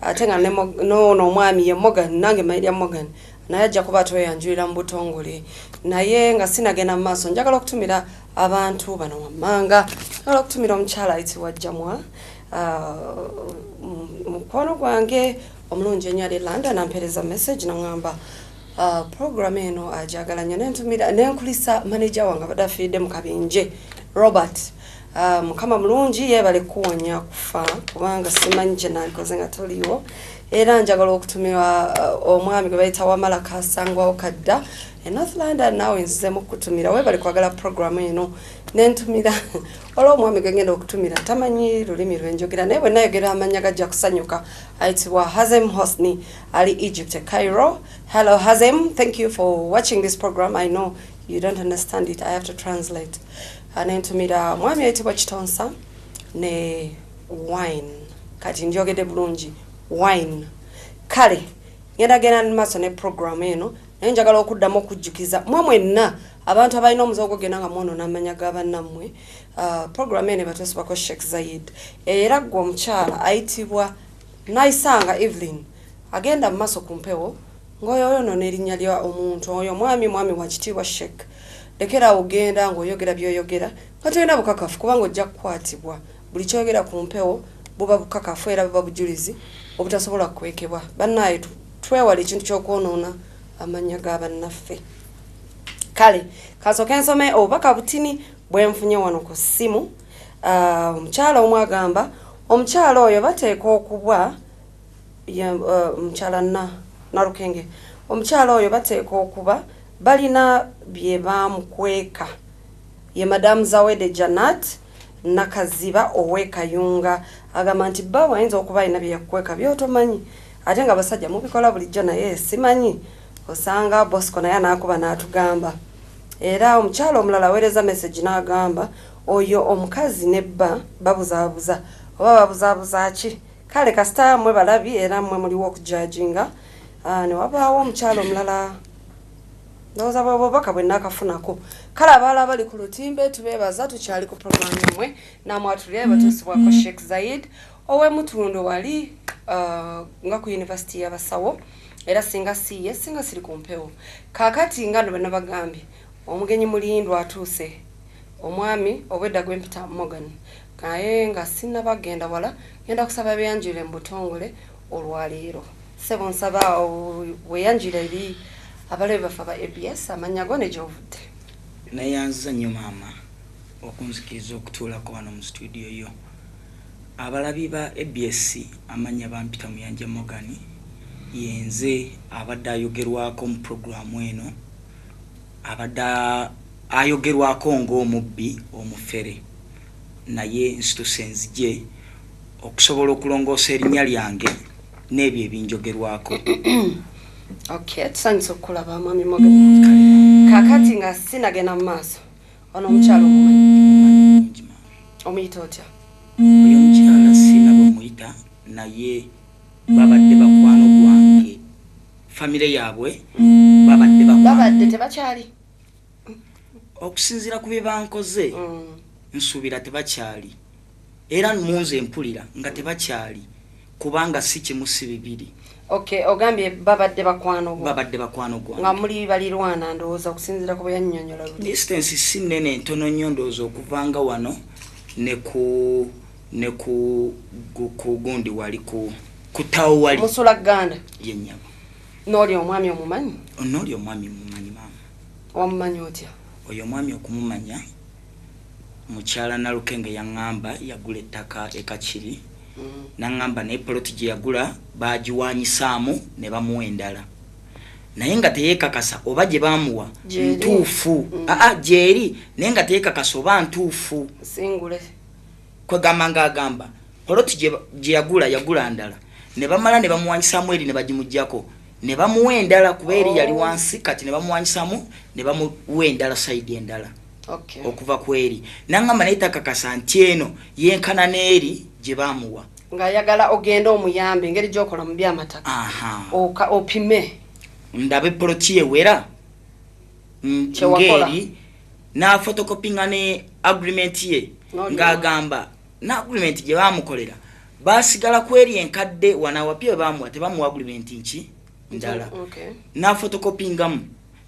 ate nga noono omwami ye Morgan, nange manyi lya Morgan, naye ajja kuba atweyanjulira mu butongole. Naye nga sinagenda mu maaso, njagala okutumira abantu bano wammanga. Njagala okutumira omukyala ayitibwa Jamwa, mukwano gwange omulungi ennyo ali e London. Ampeereza message naŋŋamba program eno ajagala nnyo. Nentumira nenkulisa manager wange abadde afiiridde mu kabenje, Robert. Mukama mulungi, yeebale kuwonya kufa, kubanga simanyi kye nandikoze nga toliiwo. Era njagala okutumira omwami gwe bayita Wamala Kasangwawo Kadda e North London. Naawe nzizemu okukutumira, weebale kwagala programu eno. Nentumira olwo omwami gwe ngenda okutumira, tamanyi lulimi lwenjogera, naye bwe nayogera amannya gajja kusanyuka. Ayitibwa Hazem Hosni, ali Egypt e Cairo. Hello Hazem, thank you for watching this program. I know you don't understand it, I have to translate. Nentumira mwami ayitibwa Kitonsa ne Wine. Kati njogedde bulungi, Wine? Kale ngenda genda mu maaso ne program eno, naye njagala okuddamu okujjukiza mwe mwenna abantu abalina omuze ogwogenda nga mwonoona amanya ga bannammwe. Program eno ebatwesibako Sheikh Zaid. Era gwe omukyala ayitibwa Naisanga Evelyn agenda mu maaso ku mpewo ng'oyo oyonoona erinnya lya omuntu oyo, mwami wa kitiibwa Sheikh, lekera ogenda ng'oyogera by'oyogera nga tolina bukakafu, kubanga ojja kukwatibwa. Buli kyoyogera ku mpewo buba bukakafu era buba bujulizi obutasobola kukwekebwa. Bannaaye, twewale ekintu ky'okwonoona amannya ga bannaffe. Kale kasooke nsome obubaka butini bwenfunye wano ku ssimu. Omukyala omu agamba omukyala oyo bateeka okubwa omukyala Nalukenge, omukyala oyo bateeka okuba Balina bye bamukweka. Ye Madamu Zawede Janat Nakaziba ow'Ekayunga agamba nti bba ayinza okuba alina bye yakukweka by'otomanyi, ate nga abasajja mubikola bulijjo, naye simanyi osanga Bosco naye anaakuba n'atugamba. Era omukyala omulala aweereza message n'agamba oyo omukazi ne bba babuzaabuza, oba babuzaabuza ki? Kale kasita mmwe balabi era mmwe muliwo okujajinga. Ne wabaawo omukyala omulala, ndowooza bwe bubaka bwe nnaakafunako. Kale abalala bali ku lutimbe tubeebaza, tukyali ku puroguramu yammwe Namwatulire, batuusibwako Sheikh Zaid ow'emutundo wali nga ku yunivasiti y'abasawo, era singa si ye singa siri ku mpewo. Kaakati nga no bwe nabagambye, omugenyi mulindwa atuuse, omwami obwedda gwempita Morgan, naye nga sinnabagenda wala ngenda kusaba beyanjulire mu butongole olwaleero. Ssebo, nsaba weyanjulire eri abalabe baffe aba ABS, amannya go ne gy'ovudde. Neyanziza nnyo maama okunzikiriza okutuulako wano mu studio yo. Abalabi ba ABS, amannya bampita Muyanja Morgan, yenze abadde ayogerwako mu puroguramu eno, abadde ayogerwako ng'omubbi omufere, naye nsituse nzije okusobola okulongoosa erinnya lyange n'ebyo ebinjogerwako. Okay, tusanyusa okukulaba mwami Morgan. Kaakati nga sinagenda mu maaso, ono omukyala omumanyi? Omuyita otya? Oyo omukyala sina bwe muyita, naye babadde bakwano gwange, famire yaabwe babadde bakwano. Babadde, tebakyali? Okusinziira ku bye bankoze, nsuubira tebakyali, era munze mpulira nga tebakyali, kubanga si kimu si bibiri. Okay, ogambye babadde bakwano bo. Babadde bakwano gwange. Nga muli balirwana ndowooza, okusinziira ku bwe yannyonnyola luli. Distance si nnene, ntono nnyo, ndowooza okuvanga wano ne ku gundi wali ku tawo wali. Musula Gganda? Ye nnyabo. N'oli omwami omumanyi? N'oli omwami mumanyi maama. Wamumanyi otya? Oyo omwami okumumanya, mukyala Nalukenge yaŋŋamba yagula ettaka e Kakiri, naŋŋamba naye poloti gye yagula bagiwanyisaamu ne bamuwa endala, naye nga teyeekakasa oba gye baamuwa Gyeri. ntuufu. Aa, gyeri, naye nga teyeekakasa oba ntuufu. Singule. Kwegamba ng'agamba poloti gye yagula, yagula ndala, ne bamala ne bamuwanyisaamu eri ne bagimugjako ne bamuwa endala, kuba eri yali wansi, kati ne bamuwanyisaamu ne bamuwa endala side endala okuva ku eri. Naŋŋamba naye takakasa nti eno yenkana n'eri gye baamuwa. Ng'ayagala ogende omuyambe engeri gy'okola mu byamataka. Aha. Opime. Ndabe poloti ewera Kyewakola. ng'eri n'afotokopinga ne agreement ye. N'oli Ng'agamba n'agreement gye baamukolera baasigala ku eri enkadde, wano awapya we baamuwa tebamuwa agreement nki ndala. N'afotokopingamu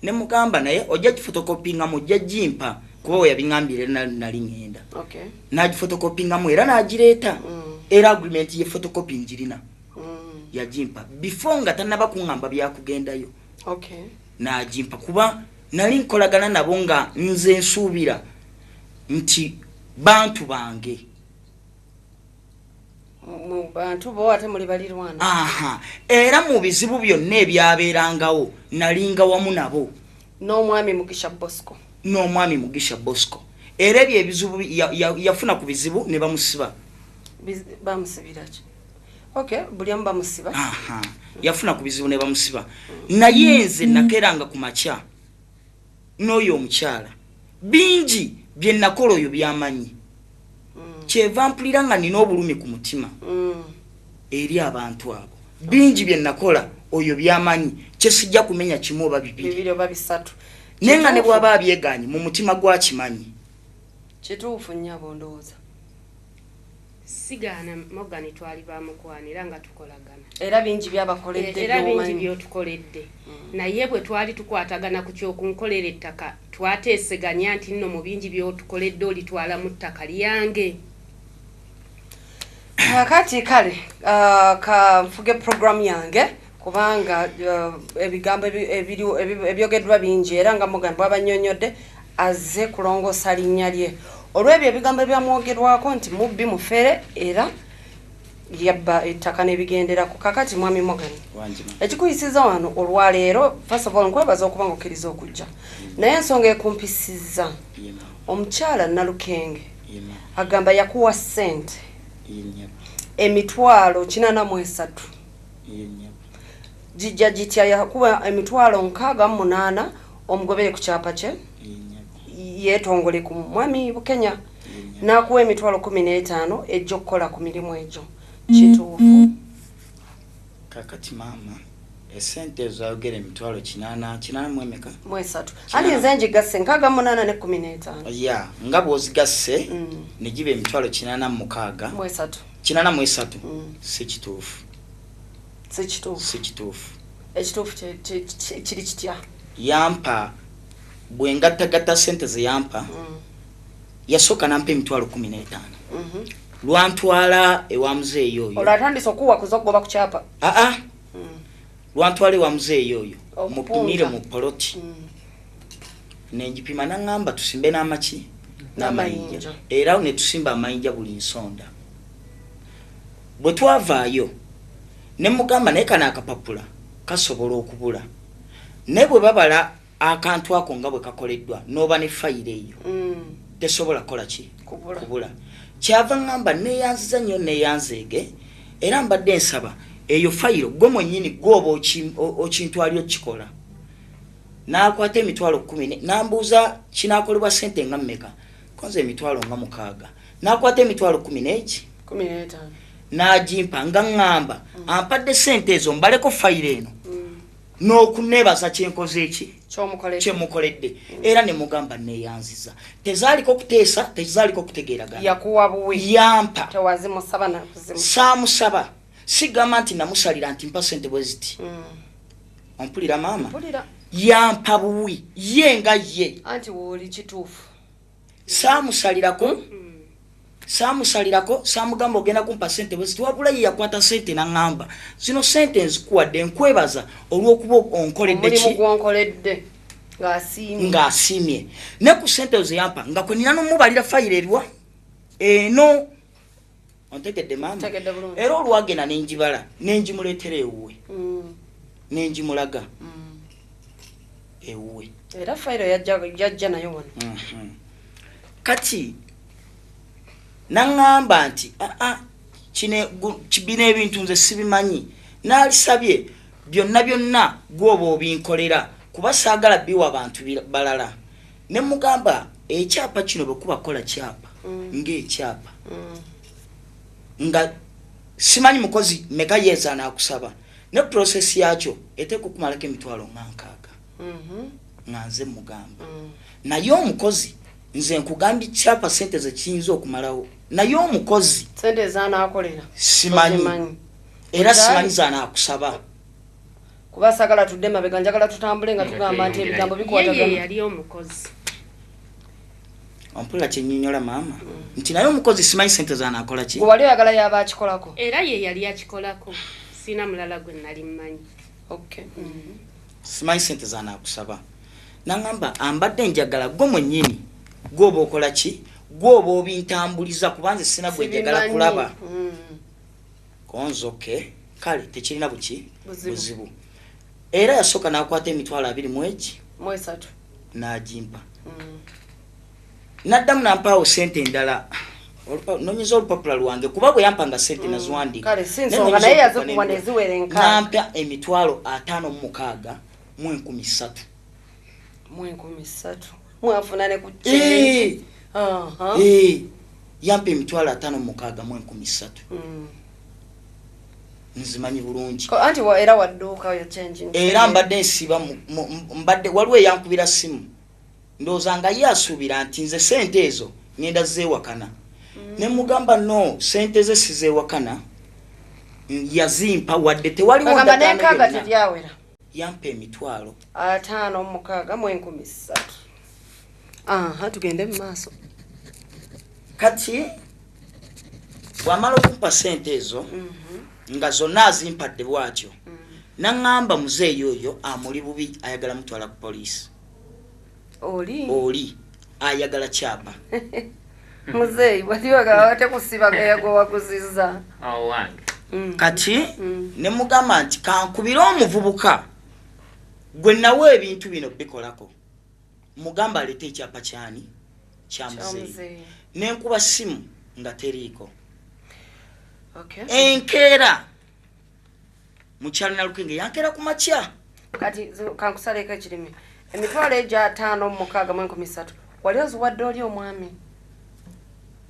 ne mugamba naye ojja gifotokopingamu, ojja gimpa, kuba we yabiŋambira era nali ŋŋenda. N'agifotokopingamu era n'agireeta, era agreement ye photocopy njirina. Yagimpa before nga tannaba kuŋŋamba byakugendayo. N'agimpa kuba nali nkolagana nabo nga nze nsuubira nti bantu bange. Mu bantu bo, ate muli balirwana. Aha, era mu bizibu byonna ebyabeerangawo nalinga wamu nabo. N'omwami Mugisha Bosco. N'omwami Mugisha Bosco, era ebyo ebizibu yafuna ku bizibu ne bamusiba. Bamusibira ki? Okay, buli omu bamusiba. Aha, yafuna ku bizibu ne bamusiba, naye nze nakeranga ku makya n'oyo omukyala, bingi bye nakola oyo byamanyi, kyeva mpulira nga nina obulumi ku mutima eri abantu abo. Bingi bye nakola oyo byamanyi, kyesijja kumenya kimu oba bibiri. Bibiri oba bisatu. Naye nga ne Kituufu. bw'aba abyeganye mu mutima gwakimanyi. Kituufu nnyabo, ndowooza. Sigaana Morgan, twali bamukwano era nga tukolagana. Era bingi byabakoledde. Era bingi By'omanyi. Byotukoledde, naye bwe twali tukwatagana ku kyokunkolera ettaka, twateeseganya nti nno mu bingi byotukoledde olitwala mu ttaka lyange. Kakati kale, kanfuge programu yange, kubanga ebigambo ebyogeddwa bingi, era nga Morgan bw'abannyonnyodde azze kulongoosa linnya lye olw'ebyo ebigambo ebyamwogerwako nti mubbi, mufere, era Yabba ettaka n'ebigenderako. Kakati Mwami Morgan, ekikuyisiza wano olwaleero, first of all nkwebaza okuba nga okkiriza okujja, naye ensonga ekumpisiza, omukyala Nalukenge agamba yakuwa ssente emitwalo 83. Gijja gitya? Yakuwa emitwalo 68 omugobere ku kyapa kye yeetongole ku Mwami Bukenya, n'akuwa emitwalo 15 ejja okukola ku mirimu egyo. Kituufu? Kakati maama, esente ezo ayogera emitwalo 8 mu emeka? Mu esatu. Anti nze ngigasse 68 ne 15. Ya, nga bw'ozigasse ne giba emitwalo 86 mu esatu. 83. Si kituufu. Si kituufu. Si kituufu. Ekituufu kiri kitya? Yampa, bwe ngattagatta sente ze yampa, yasooka nampa emitwalo 15. Lwantwala ewa muzeeyi oyo. Olwo atandise okuwa kuza okugoba ku kyapa? Aa, lwantwala ewa muzeeyi oyo mupimire mu poloti, nengipima, naŋŋamba tusimbe n'amaki n'amayinja, era ne tusimba amayinja buli nsonda. Bwe twavaayo ne mugamba, naye kano akapapula kasobola okubula, naye bwe babala akantu ako nga bwe kakoleddwa n'oba ne fayiro eyo, tesobola kukola ki? Kubula. Kyava ŋŋamba neeyanziza nnyo, neeyanzeege, era mbadde nsaba eyo fayiro gwe mwennyini gwoba okintwali okikola. N'akwata emitwalo 10, n'ambuuza kinaakolebwa ssente nga mmeka, konze emitwalo nga 6. N'akwata emitwalo 10 n'eki 15 n'agimpa, nga ŋŋamba ampadde ssente ezo mbaleko fayiro eno n'okuneebaza kyenkoze eki kyemukoledde. Era ne mugamba neeyanziza. Tezaaliko kuteesa, tezaaliko kutegeeragana. Yakuwa buwi? Yampa. Tewazimusaba nakuzimu? Saamusaba. Sigamba nti namusalira nti mpa ssente bwe ziti. Ompulira maama? Yampa buwi ye nga ye. Anti wooli kituufu. Saamusalirako, saamusalirako, saamugamba ogenda kumpa ssente bwe ziti, wabula ye yakwata ssente n'aŋŋamba zino ssente nzikuwadde nkwebaza olw'okuba onkoledde ki? Omulimu gw'onkoledde. Ng'asiimye. Ng'asiimye. Ne ku ssente ezo yampa nga kwe nina n'omubalira fayiro eriwa eno. Ontegedde maama? Era olwagenda ne njibala ne ngimuleetera ewuwe, ne ngimulaga ewuwe. Era fayiro yajja nayo wano. Kati naŋŋamba nti aa, bino ebintu nze sibimanyi, naalisabye byonna byonna gwoba obinkolera kuba saagala biwa bantu balala. Ne mugamba ekyapa kino bwe kuba kukola kyapa ng'ekyapa, nga simanyi mukozi meka yeeza anaakusaba, ne process yakyo eteeka okumalako emitwalo nga 60, nga nze mugamba. Naye omukozi nze nkugambye kyapa sente ze kiyinza okumalawo, naye omukozi sente zanaakolera simanyi, era simanyi zanaakusaba. Kuba saagala tudde mabega, njagala tutambule nga tugamba nti ebigambo bikwatagana. Ye yali omukozi. Ompulira kyennyonnyola maama? Nti naye omukozi simanyi sente zanaakola ki. Gwe wali oyagala yaba akikolako? Era ye yali akikolako, sina mulala gwe nali mmanyi. Simanyi sente zanaakusaba. Naŋŋamba ambadde njagala gwe mwennyini gwoba okola ki, gwoba obintambuliza, kuba nze sina gwe njagala kulaba. Konzoke kale tekirina buki buzibu. Era yasooka n'akwata emitwalo 23 n'agimpa. Naddamu nampaawo sente endala. Nonyeza olupapula lwange kuba bwe yampanga sente naziwandiika. Nampa emitwalo 56 mu 3,000. Mu 3,000. Mwafuna ne ku change. Yampa emitwalo 56 mu 3,000. Nzimanyi bulungi. Anti era wadduuka yo change. Era mbadde nsiba, mbadde waliwo eyankubira simu, ndowooza nga ye asuubira nti nze sente ezo ngenda zeewakana. Ne mugamba no, sente ze sizeewakana, yazimpa wadde tewaliwo ndagaano yonna. Yampa emitwalo 56 mu 3,000. Aha, tugende mu maaso. Kati bw'amala okumpa sente ezo nga zonna azimpadde bw'atyo, naŋŋamba muzeeyi oyo amuli bubi, ayagala mutwala ku poliisi. Oli ayagala kyapa. Muzeeyi wali wagala tekusiba gwe waguzizza. Awo wange. Kati ne mugamba nti kankubire omuvubuka gwe nawe ebintu bino bikolako, mugamba aleete ekyapa kyani kya muzeeyi. Nenkuba simu nga teriiko. Enkeera mukyala Nalukenge yankeera ku makya. Kati kankusaleko ekirimi, emitwalo egyo 563 wali oziwadde oli omwami?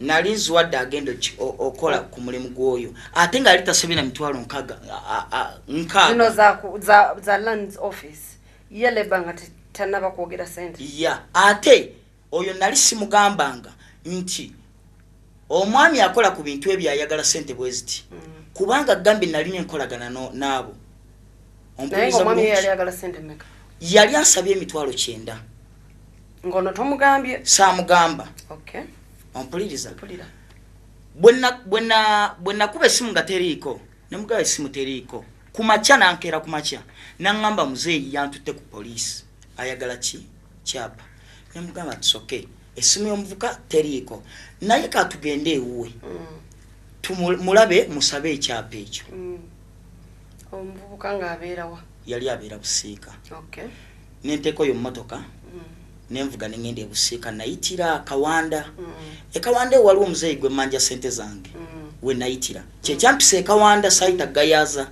Nali nziwadde agenda okola ku mulimu gw'oyo, ate nga yali tasabye na mitwalo 6. Zino za lands office ye leba nga tanaba kwogera sente. Ya, ate oyo nali simugambanga nti omwami akola ku bintu ebyo ayagala sente bwe ziti, kubanga gambye nalina enkolagana n'abo. Yali ansabye emitwalo 90. Ngono tomugambye? Saamugamba. Ompuliriza? Bwe nakuba essimu nga teriiko, ne mugamba essimu teriiko. Ku makya nankeera ku makya naŋŋamba muzeeyi yantutte ku poliisi ayagala ki kyapa. Ne mugamba tusoke essimu y'omuvuka teriiko, naye katugende ewuwe tumulabe musabe ekyapa ekyo. Omuvubuka ng'abeera wa? Yali abeera Busiika. Nenteeka oyo mmotoka nenvuga nengenda e Busiika, nayitira Kawanda. E Kawanda ewo waliwo omuzeeyi gwe mmanja sente zange we nayitira, kyekyampisa e Kawanda sayita Gayaza.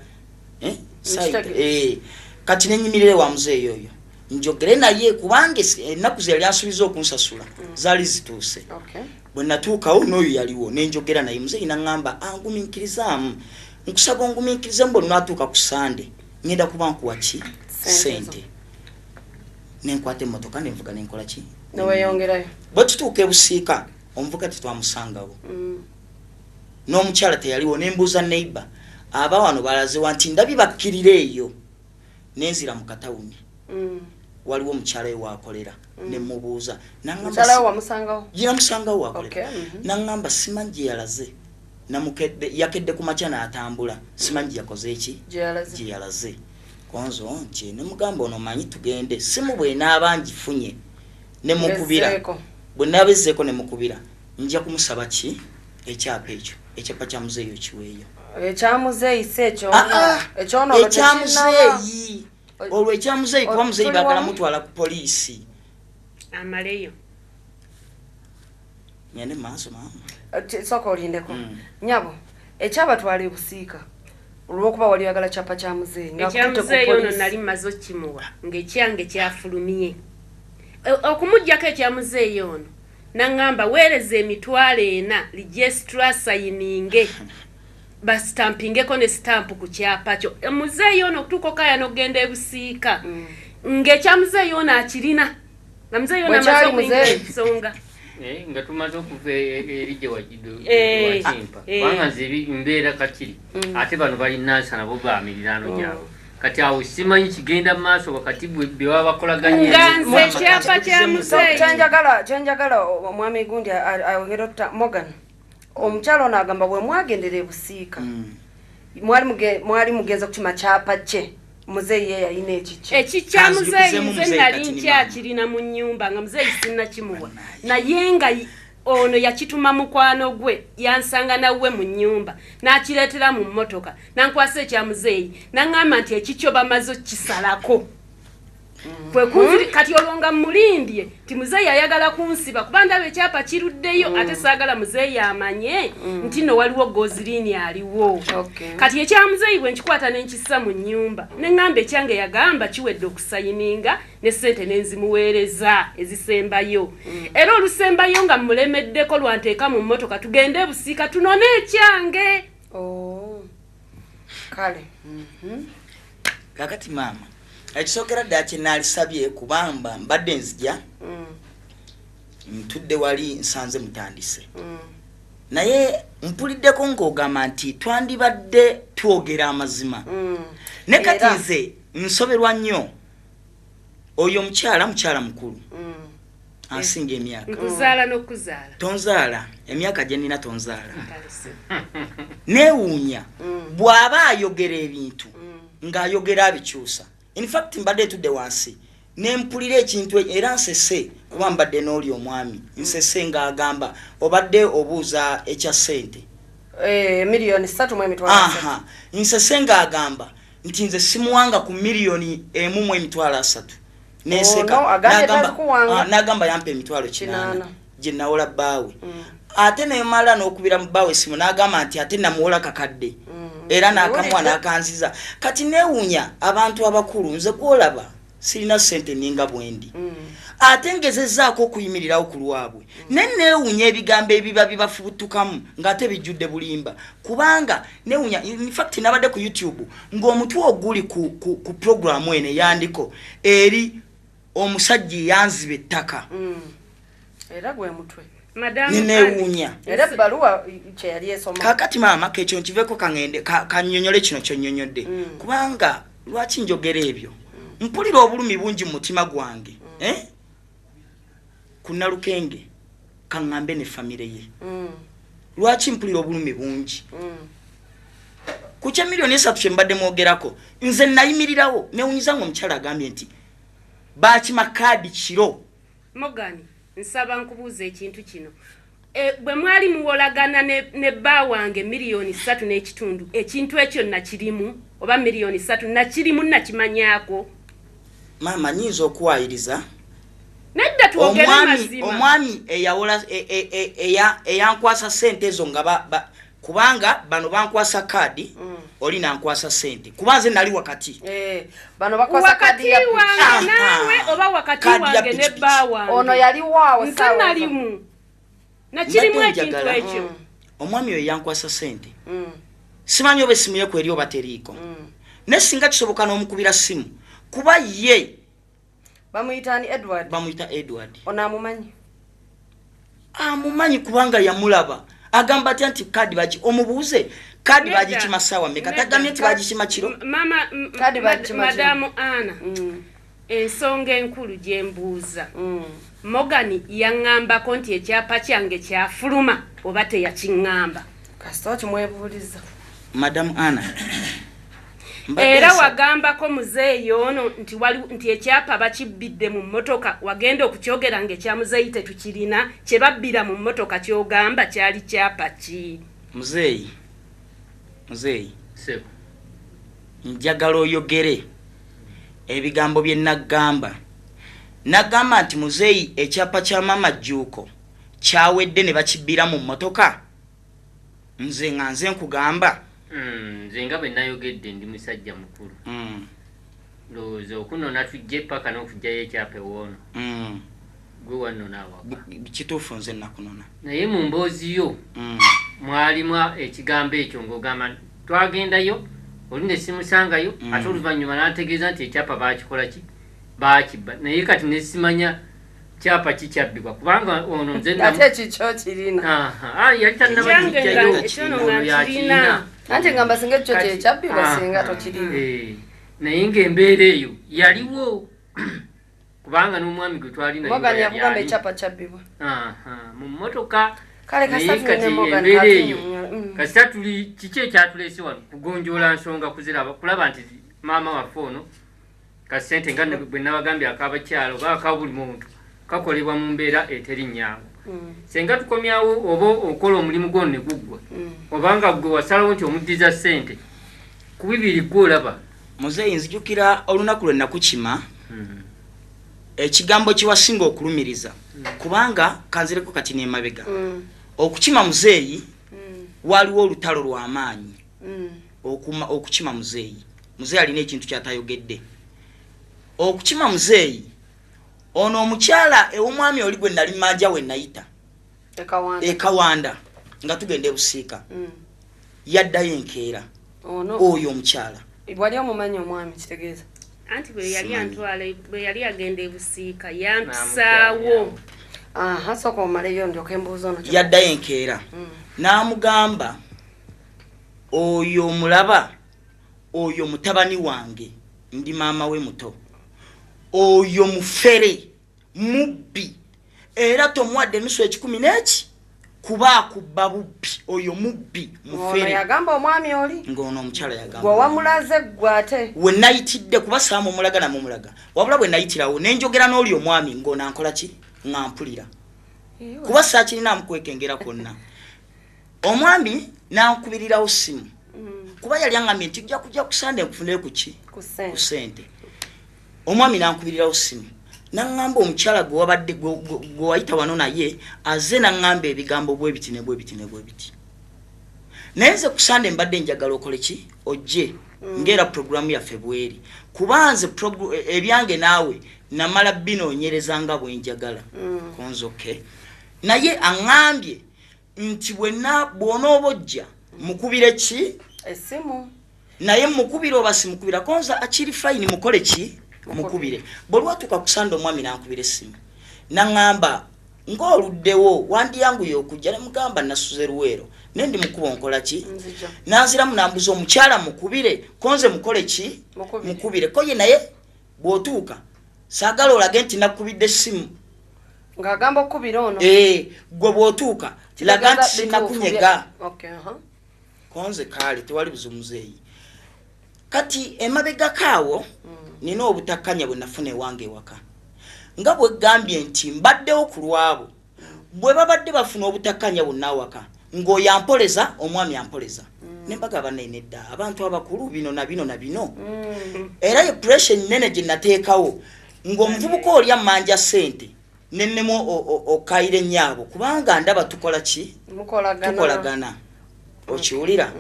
Kati nenyimirire wa muzeeyi oyo njogere naye, kubanga ennaku ze yali ansuubiza okunsasula zaali zituuse. Bwe natuukawo n'oyo yaliwo nenjogera naye, muzeeyi naŋŋamba angumiikirizaamu, nkusaba ongumiikirizemu bwe lunaatuuka ku Sande ngenda kuba nkuwa ki sente. Nenkwata emmotoka nenvuga nenkola ki neweyongerayo. Bwe tutuuka e Busiika omuvuka tetwamusangawo, n'omukyala teyaliwo. Nembuuza neighbor aba wano balazewa, nti ndabye bakkirira eyo. Nenzira mu katawuni, waliwo omukyala we waakolera, nemubuuza. Namusangawo waakolera, naŋŋamba simanyi gye yalaze. Yakedde ku makya n'atambula, simanyi gye yakoze eki gye yalaze. Konzo nti nemugamba ono manyi tugende, simu bwenaaba ngifunye nemukubira, bwe naaba ezzeeko nemukubira nja kumusaba ki ekyapa ekyo, ekyapa kya muzeeyi okiweeyo. Ekyamuzeeyi si ekyo, ekyamuzeeyi olwo ekyamuzeeyi, kuba muzeeyi baagala mutwala ku poliisi amaleyo. Ngende maaso maama. Sooka olindeko nyabo, ekyabatwala e Busiika olwokuba wali oyagala kyapa kya muzeeyi. Ekyamuzeeyi ono nali mmaze okkimuwa ng'ekyange kyafulumye. Okumuggyako ekyamuzeeyi ono naŋŋamba weereza emitwalo 4 registra sayininge basitampingeko ne sitampu ku kyapa kyo. Muzeeyi ono okutuuka okaya n'okugenda e Busiika ng'ekyamuzeeyi ono akirina, nga muzeeyi ono amaze okuyingira ensonga. Nga tumaze okuva eri gye wakimpa, kubanga nze mbeera Kakiri, ate bano bali Nansa nabo baamiriraano gyabwe. Kati awo simanyi kigenda maaso wakati bwe baba bakolaganye. Nga nze ekyapa kya muzeeyi kyenjagala omwami gundi ayongere Morgan, omukyala ono agamba bwe mwagendera e Busiika mwali mugenza kukima kyapa kye, muzeeyi ye yalina ekikye. Ekikya muzeeyi nze nali nkyakirina mu nnyumba nga muzeeyi sinnakimuwa, naye nga ono yakituma mukwano gwe, yansanga nawe mu nnyumba n'akireetera mu mmotoka nankwasa ekya muzeeyi, naŋŋamba nti ekikyo bamaze okkisalako. Kati olwo nga mulindye nti muzeeyi ayagala kunsiba kuba ndaba ekyapa kiruddeyo, ate saagala muzeeyi amanye nti nno waliwo goziriini aliwo. Kati ekya muzeeyi bwe nkikwata ne nkissa mu nnyumba ne ŋŋamba ekyange yagamba kiwedde okusayininga ne ssente ne nzimuweereza ezisembayo. Era olusembayo nga mulemeddeko lwanteeka mu mmotoka tugende e Busiika tunone ekyange. Kale kakati maama ekisookera ddala kye naalisabye, kubamba mbadde nzija ntudde wali nsanze mutandise, naye mpuliddeko ng'ogamba nti twandibadde twogera amazima. Ne kati nze nsoberwa nnyo oyo omukyala, mukyala mukulu ansinga emyaka. Nkuzaala n'okuzaala. Tonzaala, emyaka gye nnina tonzaala. Neewuunya bw'aba ayogera ebintu ng'ayogera abikyusa. In fact mbadde ntudde wansi nempulira ekintu era nsese, kuba mbadde n'oli omwami nsese ng'agamba obadde obuuza ekya ssente. 3,300,000. Aha, nsese ng'agamba nti nze simuwanga ku 1,300,000. Neseka. Ono agambye N'agamba- tazikuwanga. Ah, n'agamba yampa 800,000 800. Gye nawola bbaawe. Ate nemala n'okubira mu bbaawe essimu n'agamba nti ate namuwola kakadde, era n'akamuwa Owulidde? n'akanziza. Kati neewuunya abantu abakulu, nze gwolaba sirina ssente ninga bwendi, ate ngezezzaako okuyimirirawo ku lwabwe, ne neewuunya ebigambo ebiba bibafubutukamu ng'ate bijjudde bulimba. Kubanga neewuunya, infact nabadde ku YouTube ng'omutwe oguli ku programu eno eyandiko eri omusajja eyanziba ettaka. Era gwe mutwe. Madamu Ne neewuunya. Era ebbaluwa kyeyali esoma. Kaakati maama, kekyo nkiveko, kaŋŋende kannyonnyole kino kyonnyonnyodde, kubanga lwaki njogera ebyo, mpulira obulumi bungi mu mutima gwange, eh? Ku Nalukenge, kaŋŋambe ne famire ye. Lwaki mpulira obulumi bungi ku kya 3 million kye mbadde mwogerako? Nze nayimirirawo, newunyiza nga omukyala agambye nti bakima kaadi kiro. Morgan, nsaba nkubuuza ekintu kino. Bwe mwali muwolagana ne bba wange 3.5 miliyoni, ekintu ekyo nakirimu oba 3 million nakirimu, nakimanyaako? Maama, nyinza okuwayiriza. Nedda, twogere Omwami mazima. Omwami eyawola eyankwasa sente ezo nga kubanga bano bankwasa kaadi, oli nankwasa sente, kuba nze nali wakati. Eh, bano bakwasa Wakati kaadi ya wange Aha. naawe oba wakati Kaadi ya wange ne pikipiki. bba wange? Ono yaliwo awo Nze ssaawa ezo. nalimu, nakirimu Mbadde ekintu njagala. ekyo. Omwami oyo yankwasa sente, simanyi oba essimu ye kweri oba teriiko, naye singa kisoboka n'omukubira simu, kuba ye Bamuyita ani? Edward? Bamuyita Edward. Ono amumanyi? Amumanyi kubanga yamulaba. Agamba atya nti kaadi bagi, omubuuze kaadi Nedda. bagikima ssaawa meka? Nedda. Tagambye nti bagikima kiro. Mama Kaadi bagikima kiro. Madamu Ana, ensonga enkulu gye mbuuza, Morgan yaŋŋambako nti ekyapa kyange kyafuluma oba teyakiŋŋamba? Kasita okimwebuuliza. Madamu Ana, mbadde Era wagambako muzeeyi ono nti nti ekyapa bakibbidde mu mmotoka? Wagenda okukyogera nga ekya muzeeyi tetukirina. Kye babbira mu mmotoka kyogamba kyali kyapa ki? Muzeeyi, muzeeyi, Sebo. Njagala oyogere ebigambo bye naggamba. Nagamba nti muzeeyi, ekyapa kya mama Jjuuko kyawedde ne bakibbira mu mmotoka? Nze nga nze nkugamba. Nze nga bwe nayogedde, ndi musajja mukulu. Ndowooza okunona tujje paka n'okugjayo ekyapa ewoono, gwe wannona awaka. Kituufu, nze nakunona. Naye mu mboozi yo mwalimu ekigambo ekyo ng'ogamba nti twagendayo oli ne simusangayo, ate oluvannyuma n'antegeeza nti ekyapa baakikola ki, baakibba. Naye kati ne simanya kyapa ki kyabbibwa, kubanga ono nze Ate ekikyo kirina. Aha, ah, yali tannaba Ekyange kujjayo. ekyono nga Ono nkirina. yakirina. Anti ngamba singa ekikyo kyekyabbibwa, singa tokirina. Eh, naye ng'embeera eyo yaliwo, kubanga n'omwami gwe twali naye Morgan nga yali yakugamba ali. ekyapa kyabbibwa? Aha, mu mmotoka. Kale Naye kasita kati tulina Morgan, embeera kati eyo, kasita tuli kiki ekyatuleese wano, kugonjoola nsonga, kuziraba, kulaba nti maama waffe ono kasente nga bwe nabagambye akabakyalo oba aka buli muntu kakolebwa mu mbeera eteri nnyangu. Senga tukomyawo oba okola omulimu gwono ne guggwa, obanga gwe wasalawo nti omuddiza ssente ku bibiri, gwe olaba. Muzeeyi, nzijukira olunaku lwe nakukima, ekigambo kyewasinga okulumiriza, kubanga kanzireko kati nemabega, okukima muzeeyi waliwo olutalo lw'amaanyi. Okukima muzeeyi, muzeeyi alina ekintu kyatayogedde. Okukima muzeeyi ono omukyala ew'omwami oli gwe nali manja we nayita Ekawanda. Ekawanda nga tugenda ebusiika, yaddayo enkeera. Ono Oyo omukyala. Wali omumanyi omwami, kitegeeza? Anti bwe yali Simanyi. antwala, bwe yali agenda ebusiika, yampisaawo. Aha, sooka omaleyo ndyoke embuuza ono. Yaddayo enkeera n'amugamba, oyo omulaba, oyo mutabani wange, ndi maama we muto, oyo mufere, mubbi, era tomuwadde enusu ekikumi n'eki, kuba akubba bubbi, oyo mubbi, Ono mufere. yagamba omwami oli? Ng'ono omukyala yagamba. Gwe wamulaze gwe ate? We nayitidde, kuba saamumulaga namumulaga, wabula bwe nayitirawo nenjogera n'oli omwami ng'ono ankola ki, nga mpulira, kuba saakirina amukwekengera kwonna. Omwami Nankubirirawo simu. Kuba yali angambye nti ojja kujja ku Sande nkufunire ku ki? Ku Ku ssente. Omwami nankubirirawo simu. Naŋŋamba omukyala gwe wabadde gwe wayita wano naye azze naŋŋamba ebigambo bwe biti ne bwe biti ne bwe biti. Naye nze ku Sande mbadde njagala okole ki? Ojje. Ng'era puroguramu yaffe bw'eri. Kuba nze ebyange naawe namala binoonyereza nga bwe njagala. Konze okay. Naye aŋŋambye nti bw'onooba ojja mukubire ki? Essimu. Naye mukubire oba simukubira konza akiri fine mukole ki? Mukubire. Bwe lwatuuka ku Sande omwami n'ankubira essimu. N'aŋŋamba ng'oluddewo wandiyanguye okujja ne mugamba nasuze Luweero. Ne ndi mukubo nkola ki? Nanziramu nambuza omukyala mukubire konze mukole ki? Mukubire. Ko ye naye bw'otuuka saagala olage nti nakubidde essimu. Ng'agamba okukubira ono. Gwe bw'otuuka laga nti sinakunyega. Konze kaale tewali buzibu muzeeyi. Kati emabegako awo nina obutakkanya bwe nafuna ewange ewaka. Nga bwe gambye nti mbaddewo ku lwabo bwe babadde bafuna obutakkanya bonna awaka ng'oyo ampoleza omwami ampoleza. Ne mbagamba nedda abantu abakulu bino na bino na bino. Era ye pressure nnene gye nateekawo ng'omuvubuka oli ammanja ssente nennemu okayira ennyaabo kubanga ndaba tukola ki? Tukolagana. Okiwulira?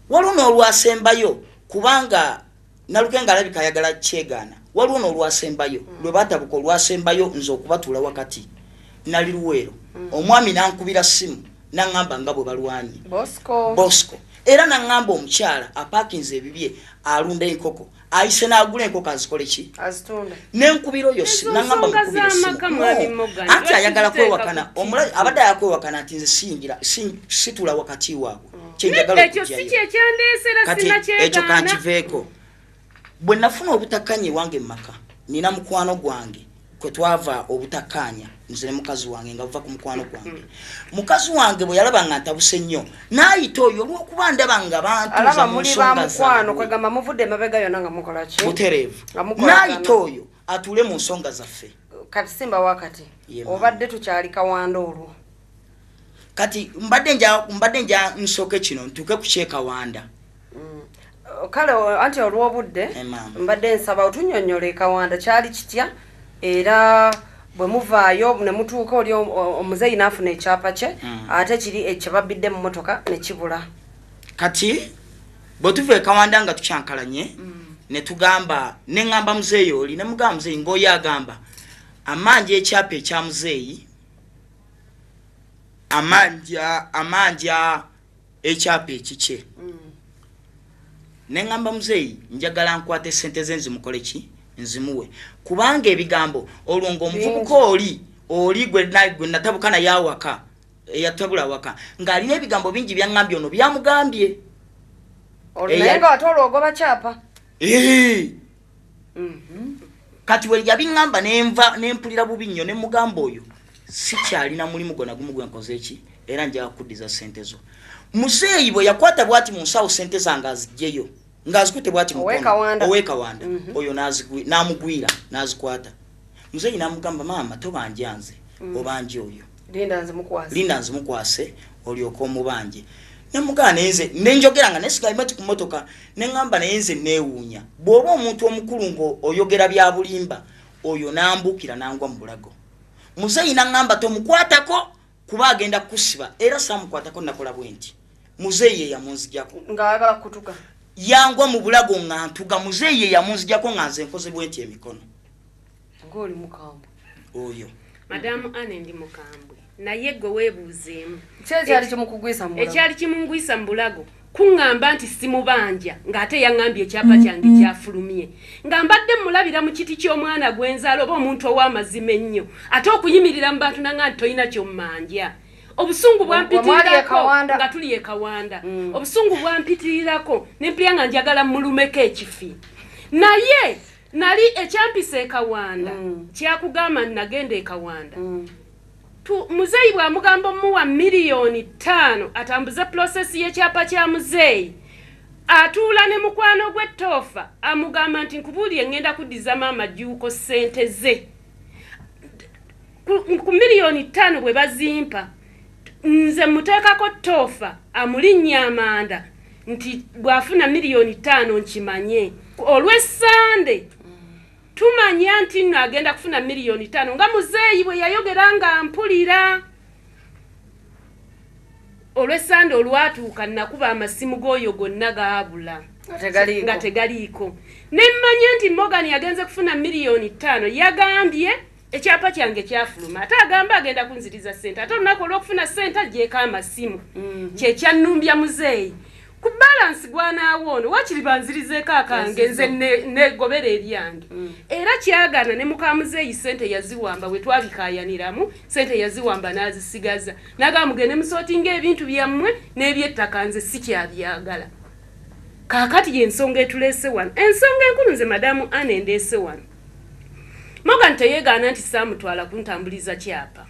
Waliwo n'olwasembayo kubanga Nalukenga alabika ayagala kyegaana. Waliwo n'olwasembayo lwe baatabuka olwasembayo nze okubatuula wakati nali Luweero. Omwami n'ankubira ssimu n'aŋŋamba nga bwe balwanye. Bosco. Era n'aŋŋamba omukyala apaakinze ebibye alunda enkoko ayise n'agula enkoko azikole ki? Azitunde. Nenkubira oyo simu n'aŋŋamba mukubire ssimu. Anti ayagala kwewakana abadde ayagala kwewakana nti nze siyingira situla wakati waabwe. Kyenjagala okujjayo. Kati ekyo kankiveeko. Bwe nafuna obutakkanya ewange mu maka nina mukwano gwange kwe twava obutakkaanya nze ne mukazi wange nga buva ku mukwano gwange. Mukazi wange bwe yalaba nga ntabuse nnyo n'ayita oyo olw'okuba ndaba nga bantuuza mu nsonga zaabwe. Kwegamba muvudde emabega yonna nga mukola ki? Butereevu. N'ayita oyo atuule mu nsonga zaffe. Kati Simba wakati obadde tukyali Kawanda olwo. Kati mbadde nja nsooke kino ntuuke ku ky'e Kawanda. Kale anti olw'obudde mbadde nsaba otunnyonnyola e Kawanda kyali kitya era bwe muvaayo ne mutuuka oli omuzeeyi n'afuna ekyapa kye ate kiri ekyebabbidde mu mmotoka ne kibula. Kati bwe tuva e Kawanda nga tukyankalanye ne tugamba ne ŋŋamba muzeeyi oli ne mugamba muzeeyi ng'oyo agamba amanja ekyapa ekya muzeeyi amanja ekyapa ekikye. Ne ŋŋamba muzeeyi njagala nkwate ssente ze nzimukole ki? Nzimuwe. Kubanga ebigambo olwo ng'omuvubuka oli gwe natabuka naye awaka eyatabula awaka ng'alina ebigambo bingi byaŋŋambye ono byamugambye. Naye nga ate olwo ogoba kyapa. Kati we yabiŋŋamba nenva nempulira bubi nnyo ne mugamba oyo sikyalina mulimu gwe nagumu gwe nkoze ki era njagala kuddiza ssente zo. Muzeeyi bwe yakwata bw'ati mu nsawo ssente zange aziggyeyo ng'azikutte bw'ati mukono ow'e Kawanda oyo n'amugwira n'azikwata. Muzeeyi n'amugamba maama tobanja nze obanja oyo. Linda nzimukwase olyoke omubanje. Ne mugamba naye nze ne njogera nga nesigaye mati ku mmotoka ne ŋŋamba naye nze neewuunya bw'oba omuntu omukulu ng'oyogera bya bulimba oyo n'ambuukira n'angwa mu bulago. Muzeeyi n'aŋŋamba tomukwatako kuba agenda kukusiba era saamukwatako nakola bwe nti. Muzeeyi ye yamunzigyako. Ng'ayagala kutuga. Yangwa mu bulago nga ntuga muzeeyi ye yamunzigyako nga nze nkoze bwe nti emikono. Ng'oli mukambwe. Oyo. Madamu Anne ndi mukambwe. Naye gwe weebuuzeemu. Ki ekyali kimukugwisa mu bulago? Ekyali kimungwisa mu bulago kuŋŋamba nti simubanja ng'ate yaŋŋambye ekyapa kyange kyafulumye. Nga mbadde mmulabira mu kiti ky'omwana gwe nzaala oba omuntu ow'amazima ennyo ate okuyimirira mu bantu naŋŋamba nti tolina ky'ommanja. Obusungu bwampitirirako nga tuli e Kawanda. Obusungu bwampitirirako ne mpulira nga njagala mmulumeko ekifi. Naye nali ekyampisa e Kawanda kyakugamba nagenda e Kawanda. Muzeeyi bw'amugamba omuwa 5 miliyoni atambuze process y'ekyapa kya muzeeyi atuula ne mukwano gwe Toofa amugamba nti nkubuulire ŋŋenda kuddiza maama Jjuuko ssente ze. Ku 5 miliyoni bwe bazimpa Nze muteekako toofa amulinnya amanda nti bw'afuna 5 miliyoni nkimanye olw'essande tumanya nti nno agenda kufuna 5 miliyoni nga muzeeyi bwe yayogera nga mpulira. Olw'essande olwatuuka, nakuba amasimu g'oyo gonna gaabula. Nga tegaliiko. Nga tegaliiko. Nemmanya nti Morgan yagenze kufuna 5 miliyoni, yagambye ekyapa kyange kyafuluma, ate agamba agenda kunziriza sente, ate olunaku olwokufuna sente agyeko amasimu. Kyekyannumbya muzeeyi ku balance gwanaawo ono, wakiri banzirizeeko akange nze negobera eryange. Era kyagaana ne muka muzeeyi sente yaziwamba, bwe twabikaayaniramu sente yaziwamba n'azisigaza, nagamba mugende musootinga ebintu byammwe n'ebyettaka, nze sikyabyagala. Kaakati yensonga etuleese wano, ensonga enkulu nze madamu Anne ndeese wano, Morgan teyeegaana nti saamutwala kuntambuliza kyapa.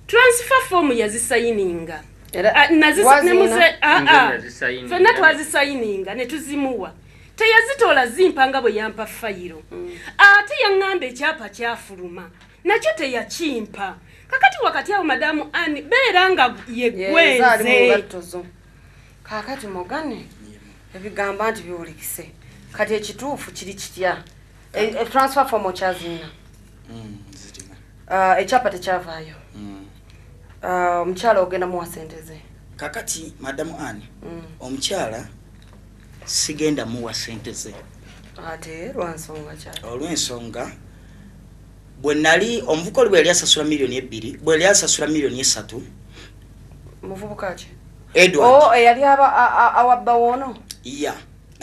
Transfer form yazisayininga. Era- Ah, Wazina? Nze nazisayininga. Ffenna twazisayininga ne tuzimuwa, teyazitoola zimpa nga bwe yampa fayiro. Ate yaŋŋamba ekyapa kyafuluma, nakyo teyakimpa. Kakati wakati awo madamu Anne beera nga Yenze ali mu yeggwenze. ngatto zo. Kaakati Mogane, ebigamba nti biwulikise, kati ekituufu kiri kitya? Transfer form okyazina? Zirina. Ah, ekyapa tekyavaayo. Ah, omukyala ogenda muwa sente ze? Kakati madamu Anne, omukyala sigenda muwa sente ze. Ate lwansonga kyali? Olw'ensonga bwe nali omuvuka oli bwe yali asasula 2 miliyoni, bwe yali asasula 3 miliyoni. Muvubuka ki? Edward. Oh, eyali awa bbawe ono? Ya.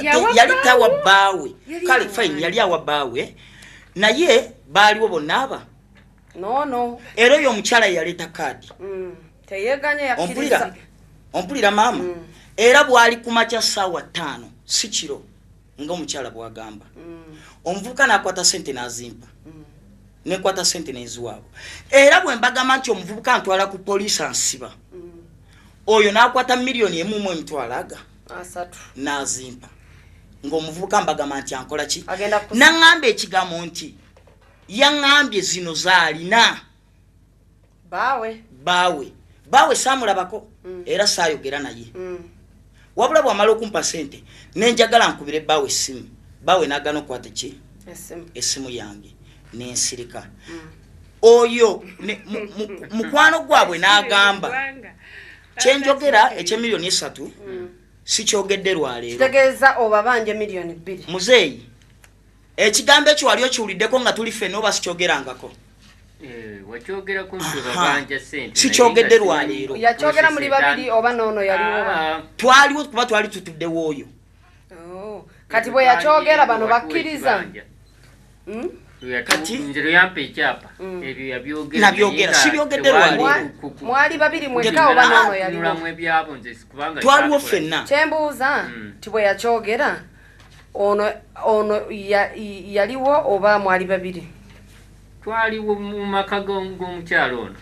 Yawa Yali bbaawe? tawa bbaawe. Yali Kale awa. fine, yali awa bbaawe, naye baaliwo bonna aba. Noono. Era oyo omukyala ye yaleeta kaadi. Teyeganya. Ompulira? Yakkiriza. Ompulira maama? Era bwali ku makya ssaawa 5, si kiro nga omukyala bwagamba, omuvubuka n'akwata sente n'azimpa, nekwata sente neziwaabo. Era bwe mbagamba nti omuvubuka ntwala ku poliisi ansiba, oyo n'akwata 1 miliyoni mu emitwalo aga 30. N'azimpa ng'omuvubuka mbagamba nti ankola ki? Agenda Naŋŋamba ekigambo nti yaŋŋambye zino zaalina. Baawe. Baawe, baawe saamulabako era saayogera naye. Wabula bwamala okumpa sente nenjagala nkubire baawe essimu, baawe n'agana okukwata ki? Esimu. Essimu yange, nensirika. Oyo mukwano gwabwe n'agamba kyenjogera eky'3 miliyoni sikyogedde lwaleero. Kitegeeza obabanja 2 miliyoni. Muzeeyi, ekigambo ekyo wali okiwuliddeko nga tuli ffenna oba sikyogerangako? Eh, wakyogerako nti Aha. babanja sente. Sikyogedde lwaleero. Yakyogera muli babiri oba noono yaliwo? Ah. Twaliwo kuba twali tutuddewo oyo. Oh. Kati bwe yakyogera bano bakkiriza? Kati- Nze lweyampa ekyapa ebyo yabyogera. Nabyogera, Naye nga sibyogedde tewali lwaleero. Mwali babiri mwekka oba noono yaliwo? Tunulamu ebyabo nze kubanga Twaliwo kyakola. ffenna. Kyembuuza ti bwe yakyogera ono ono yaliwo oba mwali babiri? Twaliwo mu maka g'omukyalo ono.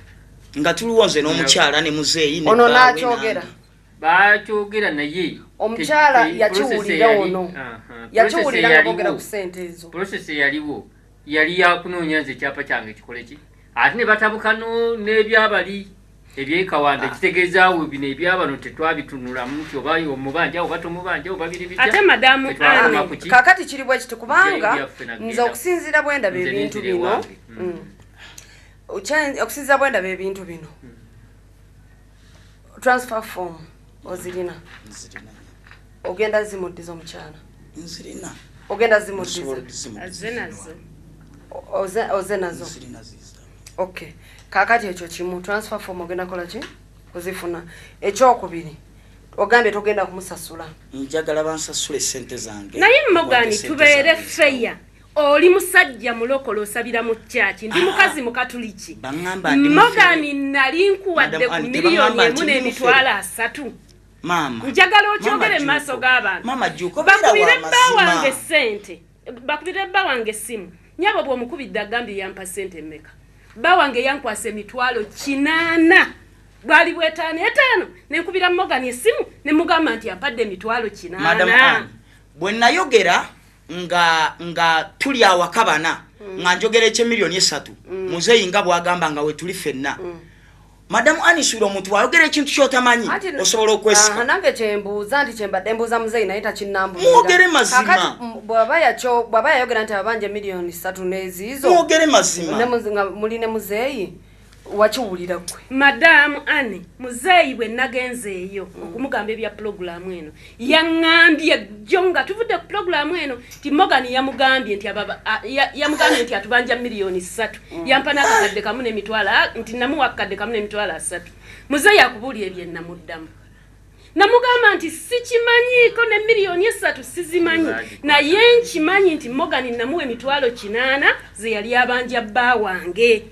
Nga tuliwo nze n'omukyala ne muzeeyi ne Ono bbaawe. n'akyogera? Nange. Bakyogera naye Omukyala yakiwulira process eyali- ono. Aha, Yakiwulira process nga boogera eyaliwo- ku ssente ezo. Process eyaliwo yali yakunoonya nze ekyapa kyange kikole ki, ate ne batabuka n'ebyabali ebyekawanda, ekitegeezaawo bino ebyabano tetwabitunulamu nti oba omubanja oba tomubanja oba biri bitya. Ate madamu Tetwakoma Anne, ku ki? Kakati kiri bwe kiti, kubanga Nze ebyaffe nze okusinziira bwe ndaba Nze ebintu nenzira bino, ewange. Okusinziira bwe ndaba ebintu bino, transfer form ozirina? Nzirina. Ogenda zimuddiza omukyala? Nzirina. Ogenda Nsobola zimuddiza? okuzimuddiza. Azze nazo. Oze nazo? Nzirina ziza. Okay, kakati ekyo kimu, transfer form ogenda kola ki kuzifuna. Ekyokubiri, ogambye togenda kumusasula. Njagala bansasule sente zange. Naye Mogani, Wange sente tubeere zange. feya, oli musajja mulokole, osabira mu kyaki, ndi mukazi mukatuliki. Baŋŋamba ndi Mogani, nali nkuwadde Madam ku Anne, miliyoni tebaŋŋamba emu nti ndi n'emitwalo asatu. Maama, Njagala Maama okyogere mu maaso Jjuuko. g'abantu. Maama Jjuuko, beera Bakubire wa bba wange mazima. sente, bakubire bba wange essimu. Nyabo, bw'omukubidde agambye yampa sente mmeka? Bba wange yankwasa 800,000, bwali bwetaano etaano. Nenkubira Morgan essimu ne mugamba nti ampadde emitwalo Madam kinaana. Anne, bwe nayogera nga tuli awaka bana, nga njogera eky'3 miliyoni, muzeeyi nga bwagamba nga we tuli ffenna. Madamu Aniswira, omuntu wayogera ekintu kyotamanyi osobola okwesika. Nange kyembuuza nti kyembadde mbuuza muzeeyi naye takinnambulira. Mwogere mazima. Kakati bw'aba yayogera nti abanja miliyoni 3 n'eziizo, Mwogere mazima. Nga muli ne muzeeyi, wakiwulira gwe? Madamu Ane, muzeeyi bwe nagenzeeyo okumugamba ebya pulogulaamu eno, yaŋŋambye jjo nga tuvudde ku pulogulaamu eno nti Morgan yamugambye nti yamugambye nti atubanja miliyoni 3, yampa n'akakadde kamu n'emitwalo nti namuwa akakadde kamu n'emitwalo asatu. Muzeeyi akubuulya ebye namuddamu, namugamba nti sikimanyiiko, ne miliyoni 3 sizimanyi, naye nkimanyi nti Morgan namuwa emitwalo 80 ze yali abanja bba wange.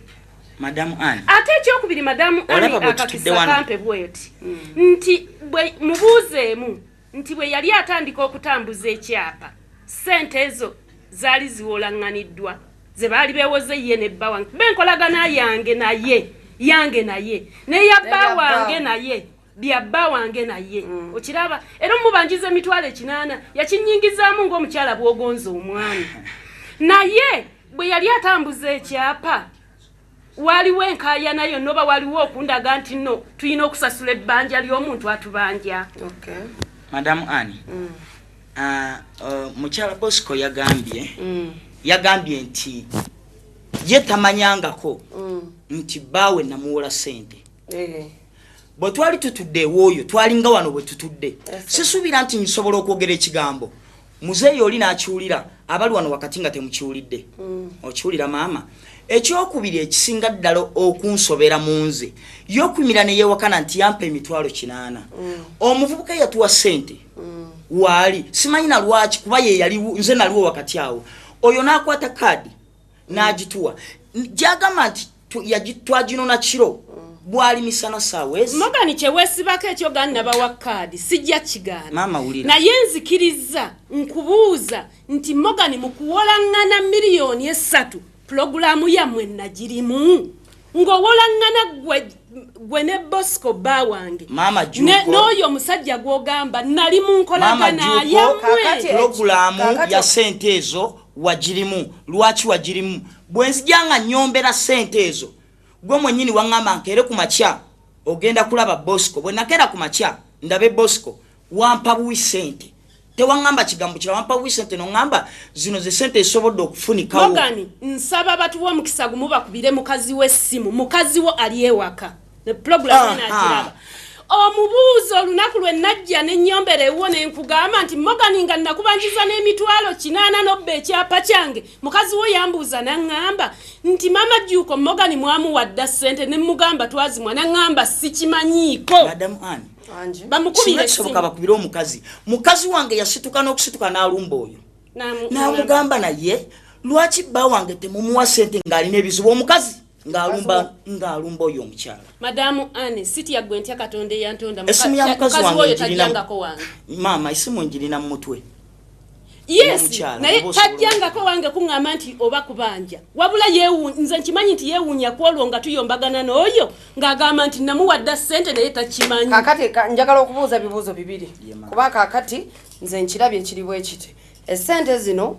Madamu Anne, Ate ekyokubiri, madamu Anne, Olaba bwe tutudde akakisa wano. kampe bweti nti bwe mubuuzeemu nti bwe yali atandika okutambuza ekyapa, sente ezo zaali ziwolaŋŋaniddwa ze baali beewoze ye ne bba wange, kuba enkolagana yange naye, yange naye neya bba Nebya bba. wange naye, bya bba wange naye, okiraba? Era omubanjiza emitwalo 80 yakinyingizaamu ng'omukyala bw'ogonza omwami. Naye bwe yali atambuza ekyapa, waliwo enkaayana yonna oba waliwo okundaga nti nno tulina okusasula ebbanja ly'omuntu atubanja? Okay. Madamu Anne, mukyala Bosco yagambye, yagambye nti ye tamanyangako nti bbaawe namuwola sente. Bwe twali tutudde ewooyo, twalinga wano bwe tutudde. Sisuubira nti nsobola okwogera ekigambo muzeeyi oli n'akiwulira, abali wano wakati nga temukiwulidde. Okiwulira, maama? Ekyokubiri ekisinga ddala okunsobera mu nze, yokumira ne yeewakana nti yampa emitwalo 80. Omuvubuka eyatuwa ssente waali simanyi na lwaki, kuba ye yali, nze naliwo wakati awo, oyo n'akwata kaadi n'agituwa gyagamba nti twaginona kiro, bwali misana saawa ezi. Morgan, kyeweesibako ekyo gannabawa kaadi sijja kigaana. Maama, wulira. Naye nzikiriza nkubuuza nti Morgan mu kuwolaŋŋana miliyoni 3, pulogulaamu yammwe nagirimu ng'owolaŋŋana gwe ne Bosco bba wange Maama Juuko. N'oyo omusajja gw'ogamba nali mu Maama nkolagana Juuko, yammwe. Pulogulaamu ya sente ezo wagirimu. Lwaki wagirimu? Bwe nzija nga nyombera sente ezo, gwe mwennyini waŋŋamba nkeere ku makya ogenda kulaba Bosco. Bwe nakeera ku makya ndabe Bosco, wampa buwi sente, tewaŋŋamba kigambo kira, wampa buwi sente noŋŋamba zino ze sente ezisobodde okufunikawo. Morgan, nsaba batuwe omukisa gumu bakubire mukazi w'essimu. Mukazi wo ali ewaka ne pulogulaamu enakiraba, omubuuza olunaku lwe najja nenyombera ewuwo nenkugamba nti Morgan nga nakubanjiza n'emitwalo 80 nobba ekyapa kyange, mukazi wo yambuuza naŋŋamba nti mama Jjuuko, Morgan mwamuwadda ssente? Ne mugamba twazimwa, naŋŋamba sikimanyiiko. Madamu Anne, Angi. Bamukubire singa kisoboka essimu. bakubire omukazi. Mukazi wange yasituka n'okusituka n'alumba oyo n'amugamba, naye lwaki bba wange temumuwa sente ng'alina ebizibu? Omukazi ng'alumba oyo omukyala. Madamu Anne, sitya gwe, ntya Katonda eyantonda. Essimu ya mukazi wange oyo ngirina- tajjangako wange. Maama, esimu ngirina mu mutwe. Yes. Omukyala, Naye oba osobola tajjangako wange kuŋŋamba nti oba kubanja, wabula nze nkimanyi nti yeewuunya ku olwo nga tuyombagana n'oyo ng'agamba nti namuwadda ssente naye takimanyi. Kakati njagala okubuuza ebibuuzo bibiri, Ye, maama. kuba kakati nze nkirabye kiri bwe kiti: essente zino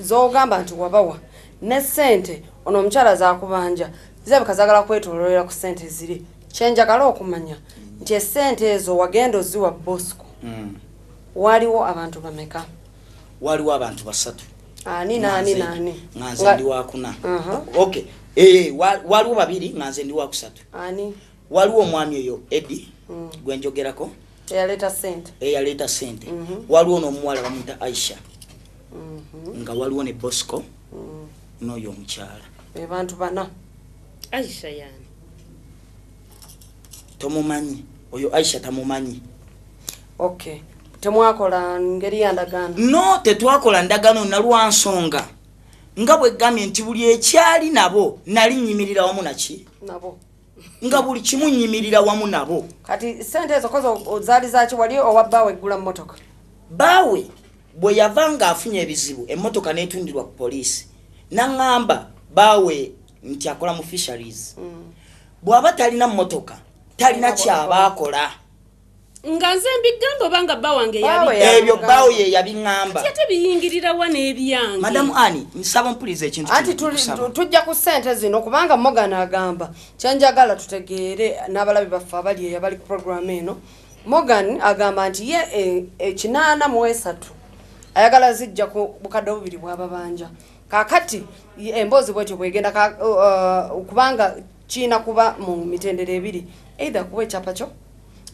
z'ogamba nti wabawa ne ssente ono omukyala zakubanja zirabika zaagala kwetoololera ku ssente ziri. Kyenjagala okumanya nti essente ezo wagenda oziwa Bosco, waliwo abantu bameka? Waliwo abantu basatu. Ani naani naani? Nga nze ndi wakuna. Okay, waliwo babiri nga nze ndi wakusatu. Ani? Waliwo omwami oyo Edi gwe njogerako. Eyaleeta ssente. Eyaleeta sente. Waliwo n'omuwala bamuyita Aisha, nga waliwo ne Bosco n'oyo omukyala. Be bantu bana. Aisha yani? Tomumanyi oyo Aisha, tamumanyi. Okay, temwakola ngeri ya ndagaano? No, tetwakola ndagaano nalwansonga nga bwe gambye nti buli ekyali nabo nali nyimirira wamu naki Nabo. Nga buli kimu nyimirira wamu nabo. Kati sente ezo kozo zaali zaki? Wali owa bbaawe eggula mmotoka? Baawe bwe yava ng'afunye ebizibu, emmotoka n'etundirwa ku poliisi, naŋŋamba baawe nti akola mu fisheries, bw'aba talina mmotoka talina kyaba akola. Nga nze mbigamba oba nga bba wange ebyo bbaawo ye yabiŋŋamba. Ate biyingirira wa n'ebyange? Madamu Ani, nsaba mpuliza ekintu. Anti tujja ku ssente zino kubanga Morgan agamba kyenjagala tutegeere n'abalabi baffe abali eyo abali ku program eno. Morgan agamba nti ye 83 ayagala zijja ku bukadde bubiri bw'ababanja. Kaakati emboozi bwetyo bwegenda kubanga kiina kuba mu mitendera ebiri, either kuwa ekyapa kyo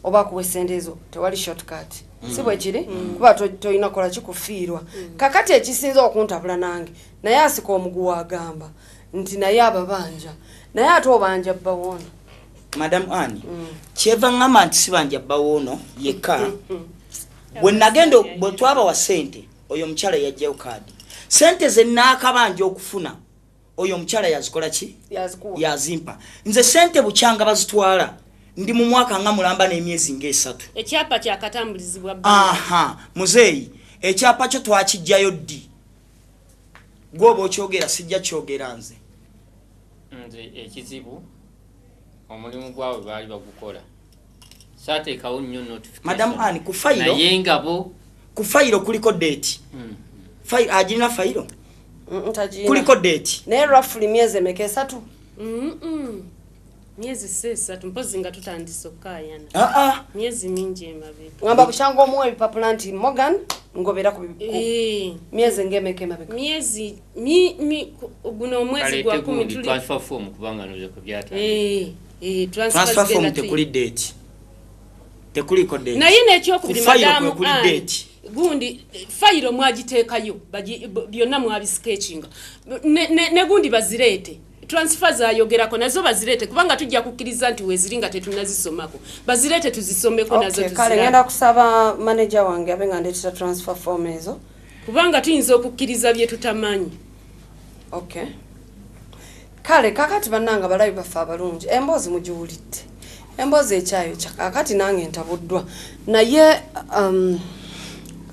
oba kuwa essente ezo, tewali shortcut. Si bwe kiri? Kuba tolina kola kikufiirwa. Kakati ekisinza okuntabula nange, naye asika omuguwa agamba nti naye ababanja, naye ate obanja bbawoono. Madam Ani, kyeva ŋŋamba nti sibanja bbawoono yekka. Bwe nagenda bwe twabawa ssente, oyo omukyala yajjayo kaadi. Ssente ze naakabanja okufuna, oyo omukyala yazikola ki? Yazimpa. Nze ssente bukyanga bazitwala, ndi mu mwaka nga mulamba n'emyezi ng'esatu. Ekyapa kyakatambulizibwa. Aha, muzeeyi, ekyapa kyo twakijjayo ddi? Gw'oba okyogera sijja kyogera nze. Nze ekizibu omulimu gwabwe baali bagukola. Saateekawo nnyo notification. Madam Ani, ku fayiro naye nga bo ku fayiro kuliko date. Fayiro agirina fayiro? Kuliko date. Naye roughly myezi emeka esatu? Myezi si esatu mpozi nga tutandise okukaayana. Myezi mingi emabega. Ngamba bukyanga omuwa ebipapula nti Morgan ngobera ku myezi ng'emeka emabega. Myezi guno omwezi gwa 10 tuli transfer form kubanga noze ku byatandika. Transfer form tekuli date. Tekuliko date. Naye n'ekyokubiri madamu Ani, gundi fayiro mwagiteekayo byonna mwabisketchinga. Ne gundi bazireete. Transfer zayogerako nazo bazireete kubanga tujja kukkiriza nti weeziri nga tetunnazisomako. Bazireete tuzisomeko nazo tuzirabe. Kale ngenda kusaba manager wange abe nga ndeetera transfer form ezo. Kubanga tuyinza okukkiriza bye tutamanyi. Okay. Kale kakati bannanga balabi baffe abalungi, emboozi mugiwulidde. Emboozi ekyayokya kakati nange ntabuddwa. Naye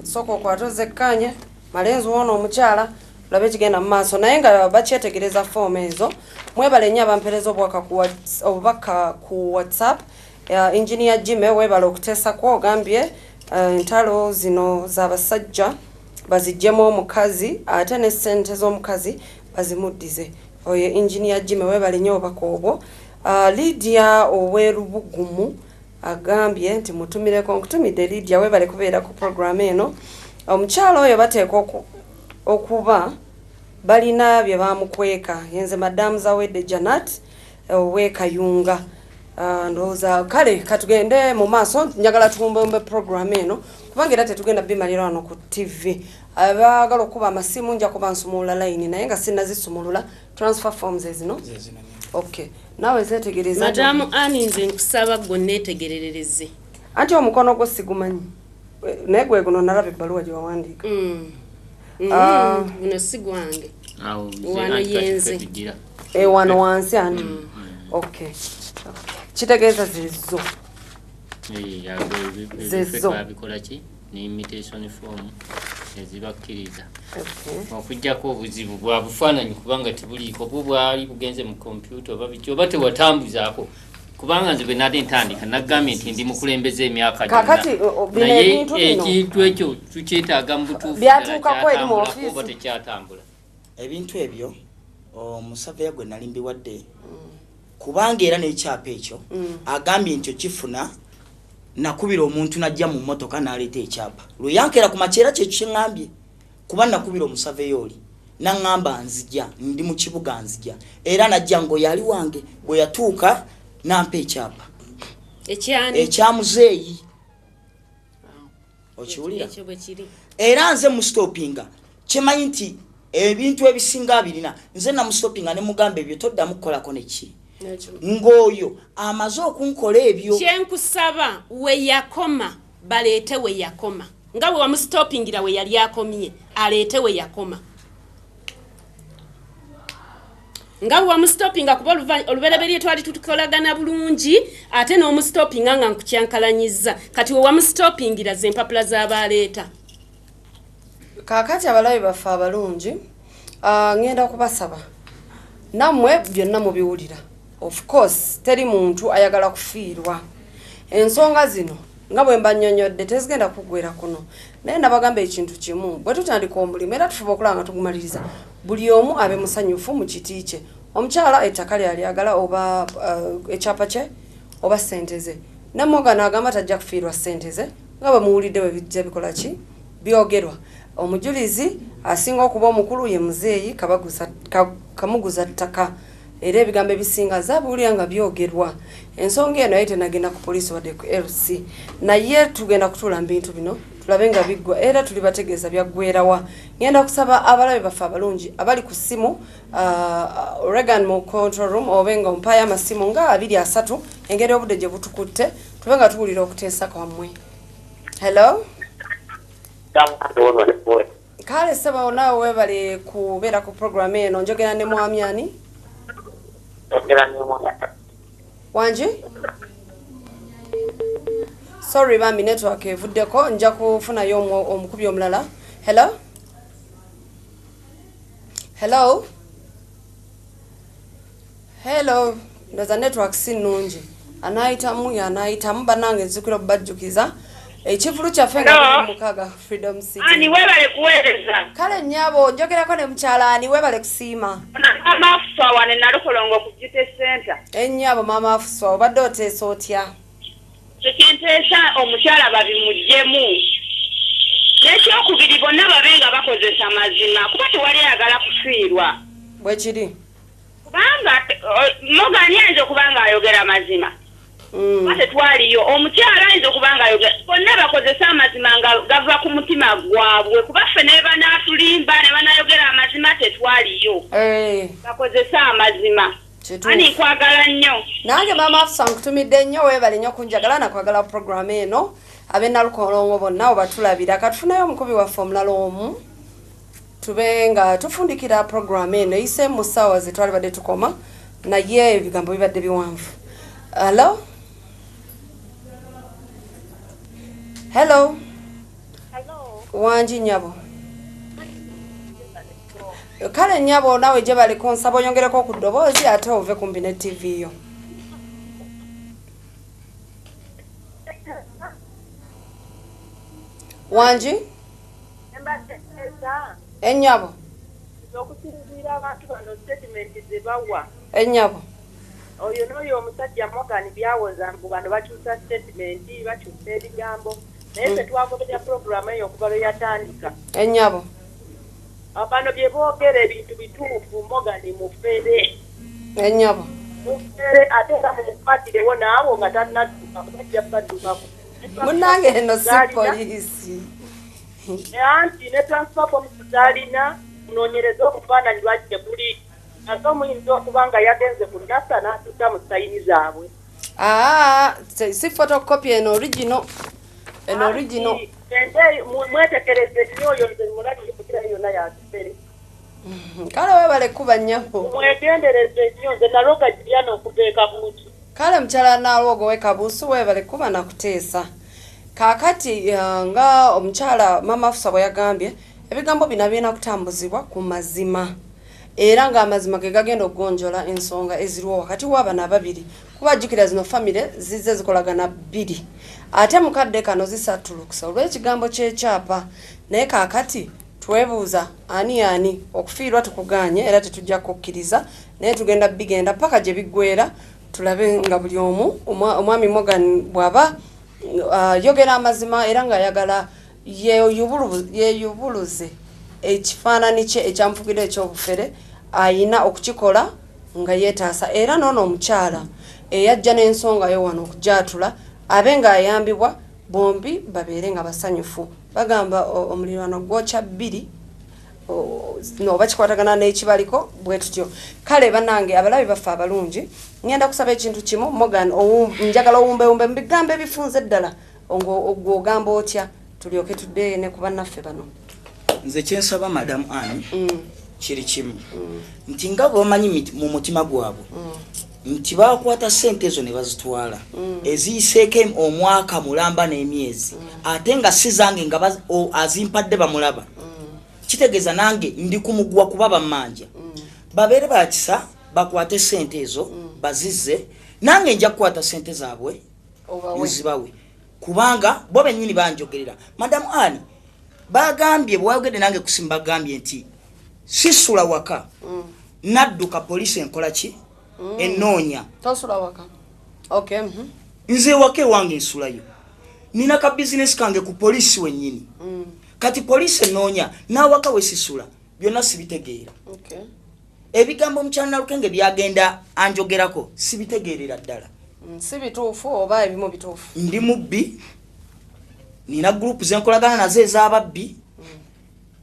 sooka okwate ozekkaanye, malenzi woono omukyala olabe ekigenda mu maaso, naye nga bakyetegereza foomu ezo. Mwebale nnyo abampeereza obubaka ku WhatsApp. Engineer Jimmy weebale okuteesako, ogambye entalo zino z'abasajja baziggyemu omukazi ate ne ssente z'omukazi bazimuddize. Oyo Engineer Jimmy weebale nnyo obubaka obwo. Lydia ow'Erubugumu agambye nti mutumireko, nkutumidde Lydia, weebale kubeera ku program eno. Omukyala oyo bateekwa okuba balina bye bamukweka. Yenze Madamu Zawedde Janat ow'Ekayunga. Ndowooza kale katugende mu maaso, njagala tuwumbewumbe program eno kubanga era tetugenda bimalira wano ku TV. Abaagala okuba amasimu nja kuba nsumulula layini, naye nga sinnazisumulula. Transfer forms ezino. Okay. Naawe zeetegereza. Madamu Ani, nze nkusaba gwe neetegerereze. Anti omukono gwo sigumanyi. Naye gwe guno nalaba ebbaluwa gye wawandiika. Guno si gwange. Wano yenze. Wano wansi anti. Okay. Kitegeeza zezo. Zezo. Babikola ki? Ne imitation form ezibakkiriza. Okuggyako obuzibu bwa bufaananyi kubanga tebuliiko, bwo bwali bugenze mu kompyuta oba biki oba tewatambuzaako. Kubanga nze bwe nali ntandika nagambye nti ndi mukulembeze emyaka gyonna. Naye ekintu ekyo tukyetaaga mu butuufu byatuukako eri mu ofiisi oba tekyatambula. Ebintu ebyo omusaveya gwe nali mbiwadde kubanga era n'ekyapa ekyo agambye nti okifuna nakubira omuntu najja mu mmotoka n'aleeta ekyapa. Lwe yankeera ku makya era kye kiŋŋambye kuba nakubira omusaveya oli naŋŋamba nzija, ndi mu kibuga nzija, era najja ng'oyo ali wange. Bwe yatuuka nampa ekyapa ekya muzeeyi. Okiwulira? Era nze mustopinga kyemanyi nti ebintu ebisinga abirina nze namusopinga ne mugamba ebyo toddamu kukolako neki ng'oyo amaze okunkola ebyo. Kyenkusaba we yakoma baleete we yakoma, nga bwe wamusitopingira we yali akomye aleete we yakoma, nga bwe wamusitopinga kuba olubereberye twali tukolagana bulungi ate n'omusitopinga nga nkukyankalanyiza. Kati we wamusitopingira ze mpapula z'abaleeta. Kaakati abalabi baffe abalungi, ngenda kubasaba nammwe byonna mubiwulira. Of course teri muntu ayagala kufiirwa. Ensonga zino Nga bwe mba nnyonnyodde tezigenda kuggwera kuno, naye nabagamba ekintu kimu, bwe tutandika omulimu era tufuba okulaba nga tugumaliriza, buli omu abe musanyufu mu kiti kye. Omukyala ettaka lyalyagala oba ekyapa kye oba ssente ze, ne Morgan agamba tajja kufiirwa ssente ze nga bwe muwulidde bwe bijja bikola ki byogerwa. Omujulizi asinga okuba omukulu ye muzeeyi Kamuguza ttaka, era ebigambo ebisinga zabiwulira nga byogerwa. Ensonga eno naye tenagenda ku poliisi wadde ku LC, naye tugenda kutuula mu bintu bino tulabe nga biggwa era tulibategeeza byaggwerawa. Ngenda kusaba abalabe baffe abalungi abali ku ssimu, Regan mu control room obe nga ompaayo amasimu nga 2 3, engeri obudde gye butukutte tube nga tuwulira okuteesa kwammwe. Hello? Kale ssebo, naawe weebale kubeera ku program eno. Njogera ne mwami ani? Wangi? Sorry bambi, network evuddeko, nja kufunayo omukubi omulala. Hello? Hello? Hello? Ndoza network si nnungi. Anaayitamu yanaayitamu. Bannange nzijukira okubajjukiza ekivulu kyaffe nga 6 Freedom City. Ani, webale kuweereza. Kale nnyabo, njogerako ne mukyala ani? Webale kusiima. Maama Afuswa wane Nalukolongo ku Beauty Center. Ennyabo maama Afuswa, obadde oteesa otya? Ekyenteesa, omukyala babimuggyemu, n'ekyokubiri bonna babe nga bakozesa mazima, kuba tewali ayagala kufiirwa. Bwe kiri. Kubanga Morgan ayinza okuba nga ayogera mazima, kuba tetwaliyo. Omukyala ayinza okuba nga ayogera. Bonna bakozesa amazima nga gava ku mutima gwabwe, kuba ffe ne banaatulimba ne banayogera amazima tetwaliyo. Bakozese amazima. Ani, nkwagala nnyo. Nange maama Afusa nkutumidde nnyo, weebale nnyo kunjagala nakwagala program eno. Ab'e Nalukolongo bonna obatulabira. Katufunayo omukubi waffe omulala omu tube nga tufundikira program eno eyise mu ssaawa ze twalibadde tukoma, naye ebigambo bibadde biwanvu. Hello? Hello? Wangi nnyabo? Kale nnyabo, naawe gye baliko, nsaba oyongereko ku ddoboozi ate ove kumpi ne TV yo. Wangi ennyabo? Okusinziira abantu bano statement ze bawa, Ennyabo. oyo n'oyo omusajja Morgan byawoza mbu bano bakyusa statement, bakyusa ebigambo, naye ffe twagoberera puroguramu eyo okuva lwe yatandika. Ennyabo. Bano bye boogera ebintu bituufu. Morgan mufere. Ennyabo. Mufere, ate era mumukwatirewo naawo nga tannadduka, bajja baddukako. Munnange, eno si poliisi. Anti ne transfer forms zalina, munoonyereze obufaananyi lwaki tebuli, ate omuyinza okuba nga yagenze ku NASA n'atuuka mu sayini zaabwe. Aa, si photocopy eno, original, eno original. Ente mwetegereze nnyo oyo, nze mulabye kugira yonna yakifere. Kale webale kuba nnyabo. Mwegendereze nnyo, nze Nalwoga Juliana okuva e Kabuusu. Kale mukyala Nalwogo we Kabuusu, webale kuba nakuteesa. Kaakati nga omukyala mama Afusa bwe yagambye, ebigambo bino birina kutambuzibwa ku mazima, era ng'amazima ge gagenda okugonjola ensonga eziriwo wakati w'abano ababiri, kuba jjukira zino famire zizze zikolagana bbiri, ate mukadde kano zisattulukisa olw'ekigambo ky'ekyapa. Naye kaakati twebuuza ani ani okufiirwa. Tukuganye era tetujja kukkiriza, naye tugenda bigenda paka gye biggwera, tulabe nga buli omu omwami Morgan bw'aba yogera amazima era ng'ayagala yeeyubuluze ekifaananyi kye ekyamufukira ekyobufere, ayina okukikola nga yeetaasa, era noono omukyala eyajja n'ensonga yo wano okugyatula abe ng'ayambibwa, bombi babeere nga basanyufu. Bagamba omulirwano gwokya bbiri no bakikwatagana n'ekibaliko bwe tutyo. Kale bannange abalabi baffe abalungi, ngenda kusaba ekintu kimu. Morgan, njagala owumbewumbe mu bigambo ebifunze ddala gw'ogamba otya, tulyoke tudde ne ku bannaffe bano. Nze kyensaba madamu Ani kiri kimu, nti nga bwebamanyi mu mutima gwabwe nti bakwata sente ezo ne bazitwala eziyiseeko omwaka mulamba n'emyezi, ate nga si zange, nga azimpadde bamulaba, kitegeeza nange ndi ku muguwa kuba bammanja. Babeere bakisa, bakwate sente ezo bazizze, nange nja kukwata sente zaabwe Obawe. Nzibawe. Kubanga bo bennyini banjogerera. Madamu Ani bagambye bwayogedde nange kusimba bagambye nti sisula waka. Nadduka poliisi enkola ki? Ennoonya. Tosula waka. Okay. Nze waka ewange nsulayo. Nina ka bizinesi kange ku poliisi wennyini. Kati poliisi ennoonya n'awaka we sisula byonna sibitegeera. Okay. Ebigambo omukyala Nalukenge byagenda anjogerako sibitegeerera ddala. Si bituufu oba ebimu bituufu? Ndi mubbi, nina gurupu zenkolagana nazo ez'ababbi,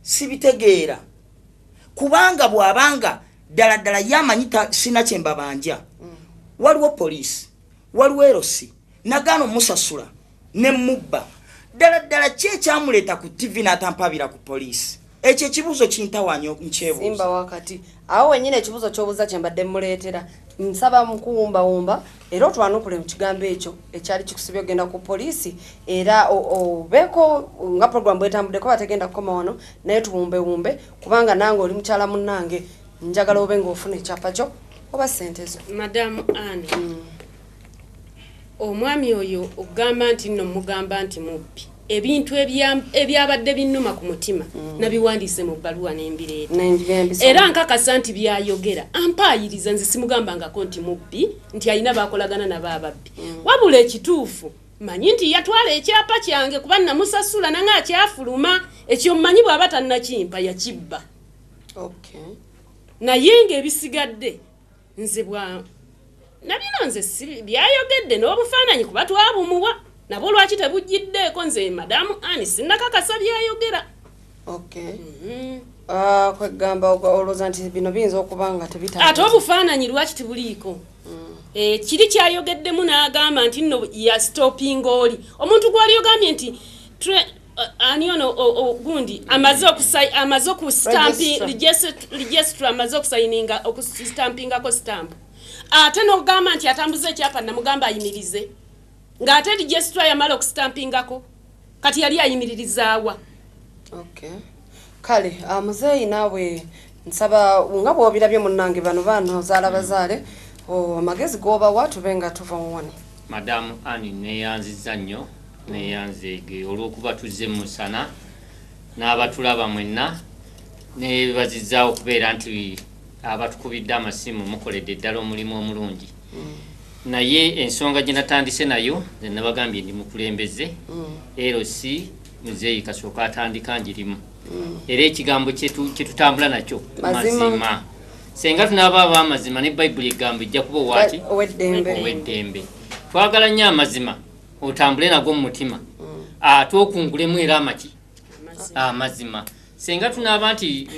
sibitegeera. Kubanga bw'abanga ddala ddala yamanyi sina kye mbabanja. Waliwo poliisi, waliwo erosi, nagaana omusasula ne mubba. Ddala ddala ki ekyamuleeta ku TV n'atampabira ku poliisi? Ekyo ekibuuzo kintawaanya nkyebuuza. Simba wakati awo wennyini ekibuuzo ky'obuuza kye mbadde mmuleetera. Nsaba mukuwumbawumba era otwanukule mu kigambo ekyo ekyali kikusibye ogenda ku poliisi, era obeeko nga program bwetambuddeko bategenda kukoma wano, naye tuwumbewumbe kubanga nange oli mukyala munnange, njagala obe ng'ofuna ekyapa kyo oba ssente zo. Madamu Ani, omwami oyo ogamba nti nno mugamba nti mubbi, ebintu ebyabadde binnuma ku mutima nabiwandiise mu bbaluwa n'embireeta. Era nkakasa nti byayogera ampaayiriza, nze simugambangako nti mubbi, nti alina baakolagana nabo ababbi. Wabula ekituufu manyi nti yatwala ekyapa kyange kuba namusasula nange akyafuluma, ekyo mmanyi bw'aba tannakimpa yakibba. Okay. Naye ng'ebisigadde nze bwa nabino nze byayogedde n'obufaananyi kuba twabumuwa nabwo lwaki tebujjiddeeko. Nze Madamu Ani sinnakakasa byayogera. Okay. Kwegamba olowooza nti bino biyinza okuba nga tebitambula. Ate obufaananyi lwaki tebuliiko? Kiri kyayogeddemu n'agamba nti nno ya stopping oli omuntu gwali ogambye nti ani ono gundi amaze okustampi register, amaze okusayininga okustampingako stamp, ate n'ogamba nti atambuze ekyapa namugamba ayimirize, ng'ate register yamala okustampingako, kati yali ayimiririzaawa. Okay. Kale muzeeyi naawe nsaba nga bw'obirabye munnange bano baano zaala bazaale, amagezi g'obawa tube nga tuva wano. Madamu Ani neeyanzizza nnyo, neeyanzeege olw'okuba tuzze mu musana n'abatulaba mwenna, neebazizza okubeera nti abatukubidde amasimu mukoledde ddala omulimu omulungi. Naye ensonga gye natandise nayo nze nabagambye ndi mukulembeze, LC muzeeyi kasooka atandika njirimu. Era ekigambo kye tutambula nakyo mazima. Senga tunaaba ab'amazima ne Bayibuli egamba ejja kuba owaaki ow'eddembe. Twagala nnyo amazima otambule nago mu mutima, ate okungulemu era amaki amazima. Senga tunaaba nti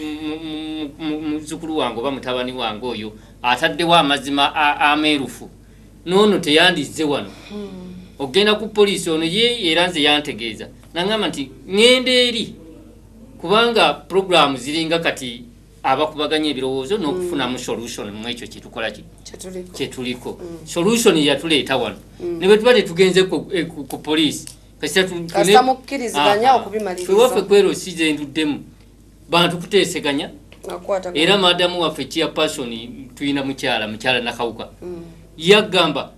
muzzukulu wange oba mutabani wange oyo ataddewo amazima ameerufu, n'ono teyandizze wano ogenda ku poliisi. Ono ye era nze yantegeeza nangamba nti ŋŋenda eri kubanga puroguramu ziringa kati abakubaganya ebirowoozo n'okufunamu solution mu ekyo kyetukola kyetuliko. Solution yatuleeta wano ne bwe tuba tetugenze ku poliisi kasita mukkiriziganya okubimaliriza. Ffe waffe kwero si ze nduddemu bantu kuteeseganya. Era madamu waffe chairperson tulina mukyala Nakawuka yagamba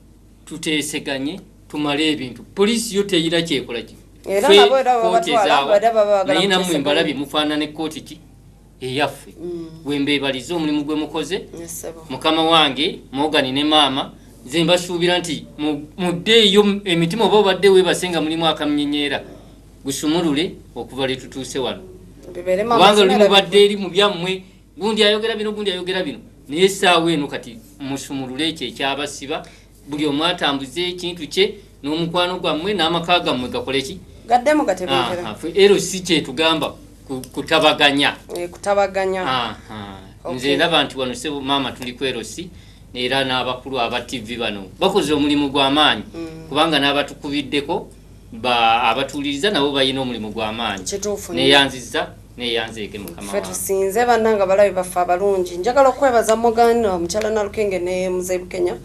tuteeseganye tumale ebintu. Poliisi yo teyina kyekola ki, naye nammwe mbalabye mufaanana ekkooti ki eyaffe. Wembeebalize omulimu gwe mukoze. Mukama wange Morgan ne maama nze mbasuubira nti muddeeyo emitima oba obadde weebase nga mulimu akamnyenyeera gusumulule okuva lwe tutuuse wano, kubanga luli mubadde eri mu byammwe, gundi ayogera bino gundi ayogera bino, naye essaawa eno kati musumulule ekyo ekyabasiba, buli omu atambuze ekintu kye n'omukwano gwammwe n'amaka gammwe gakole ki gaddemu gatebenkera. Ero si kyetugamba kutabaganya. Kutabaganya. Nze ndaba nti wano ssebo maama tuli ku LC era n'abakulu aba TV bano bakoze omulimu gw'amaanyi, kubanga n'abatukubiddeko abatuuliriza nabo balina omulimu gw'amaanyi. Neeyanzizza neeyanzeege mukama wange. Ffe tusinze bannange abalabi baffe abalungi. Njagala okwebaza Morgan, omukyala Nalukenge ne Muzeeyi Bukenya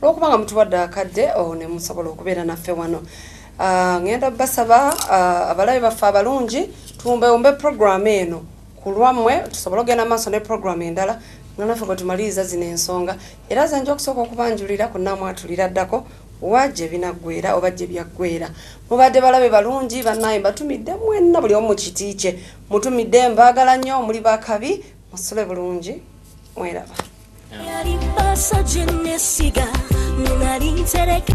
olw'okubanga mutuwadde akadde ne musobola okubeera naffe wano. Ngenda basaba abalabi baffe abalungi tuwumbewumbe program eno ku lwammwe tusobole okugenda maaso ne program endala nga naffe bwe tumaliriza zino ensonga. Era nze nja okusooka okubanjulira ku nnaamwatulira ddako Wa gye binaggwera oba gye byaggwera. Mubadde balabe balungi bannaye, mbatumidde mwenna buli omu mu kiti kye. Mutumidde, mbaagala nnyo, muli bakabi, musule bulungi, mweraba. Yali basa gye nesiga, nali ntereka.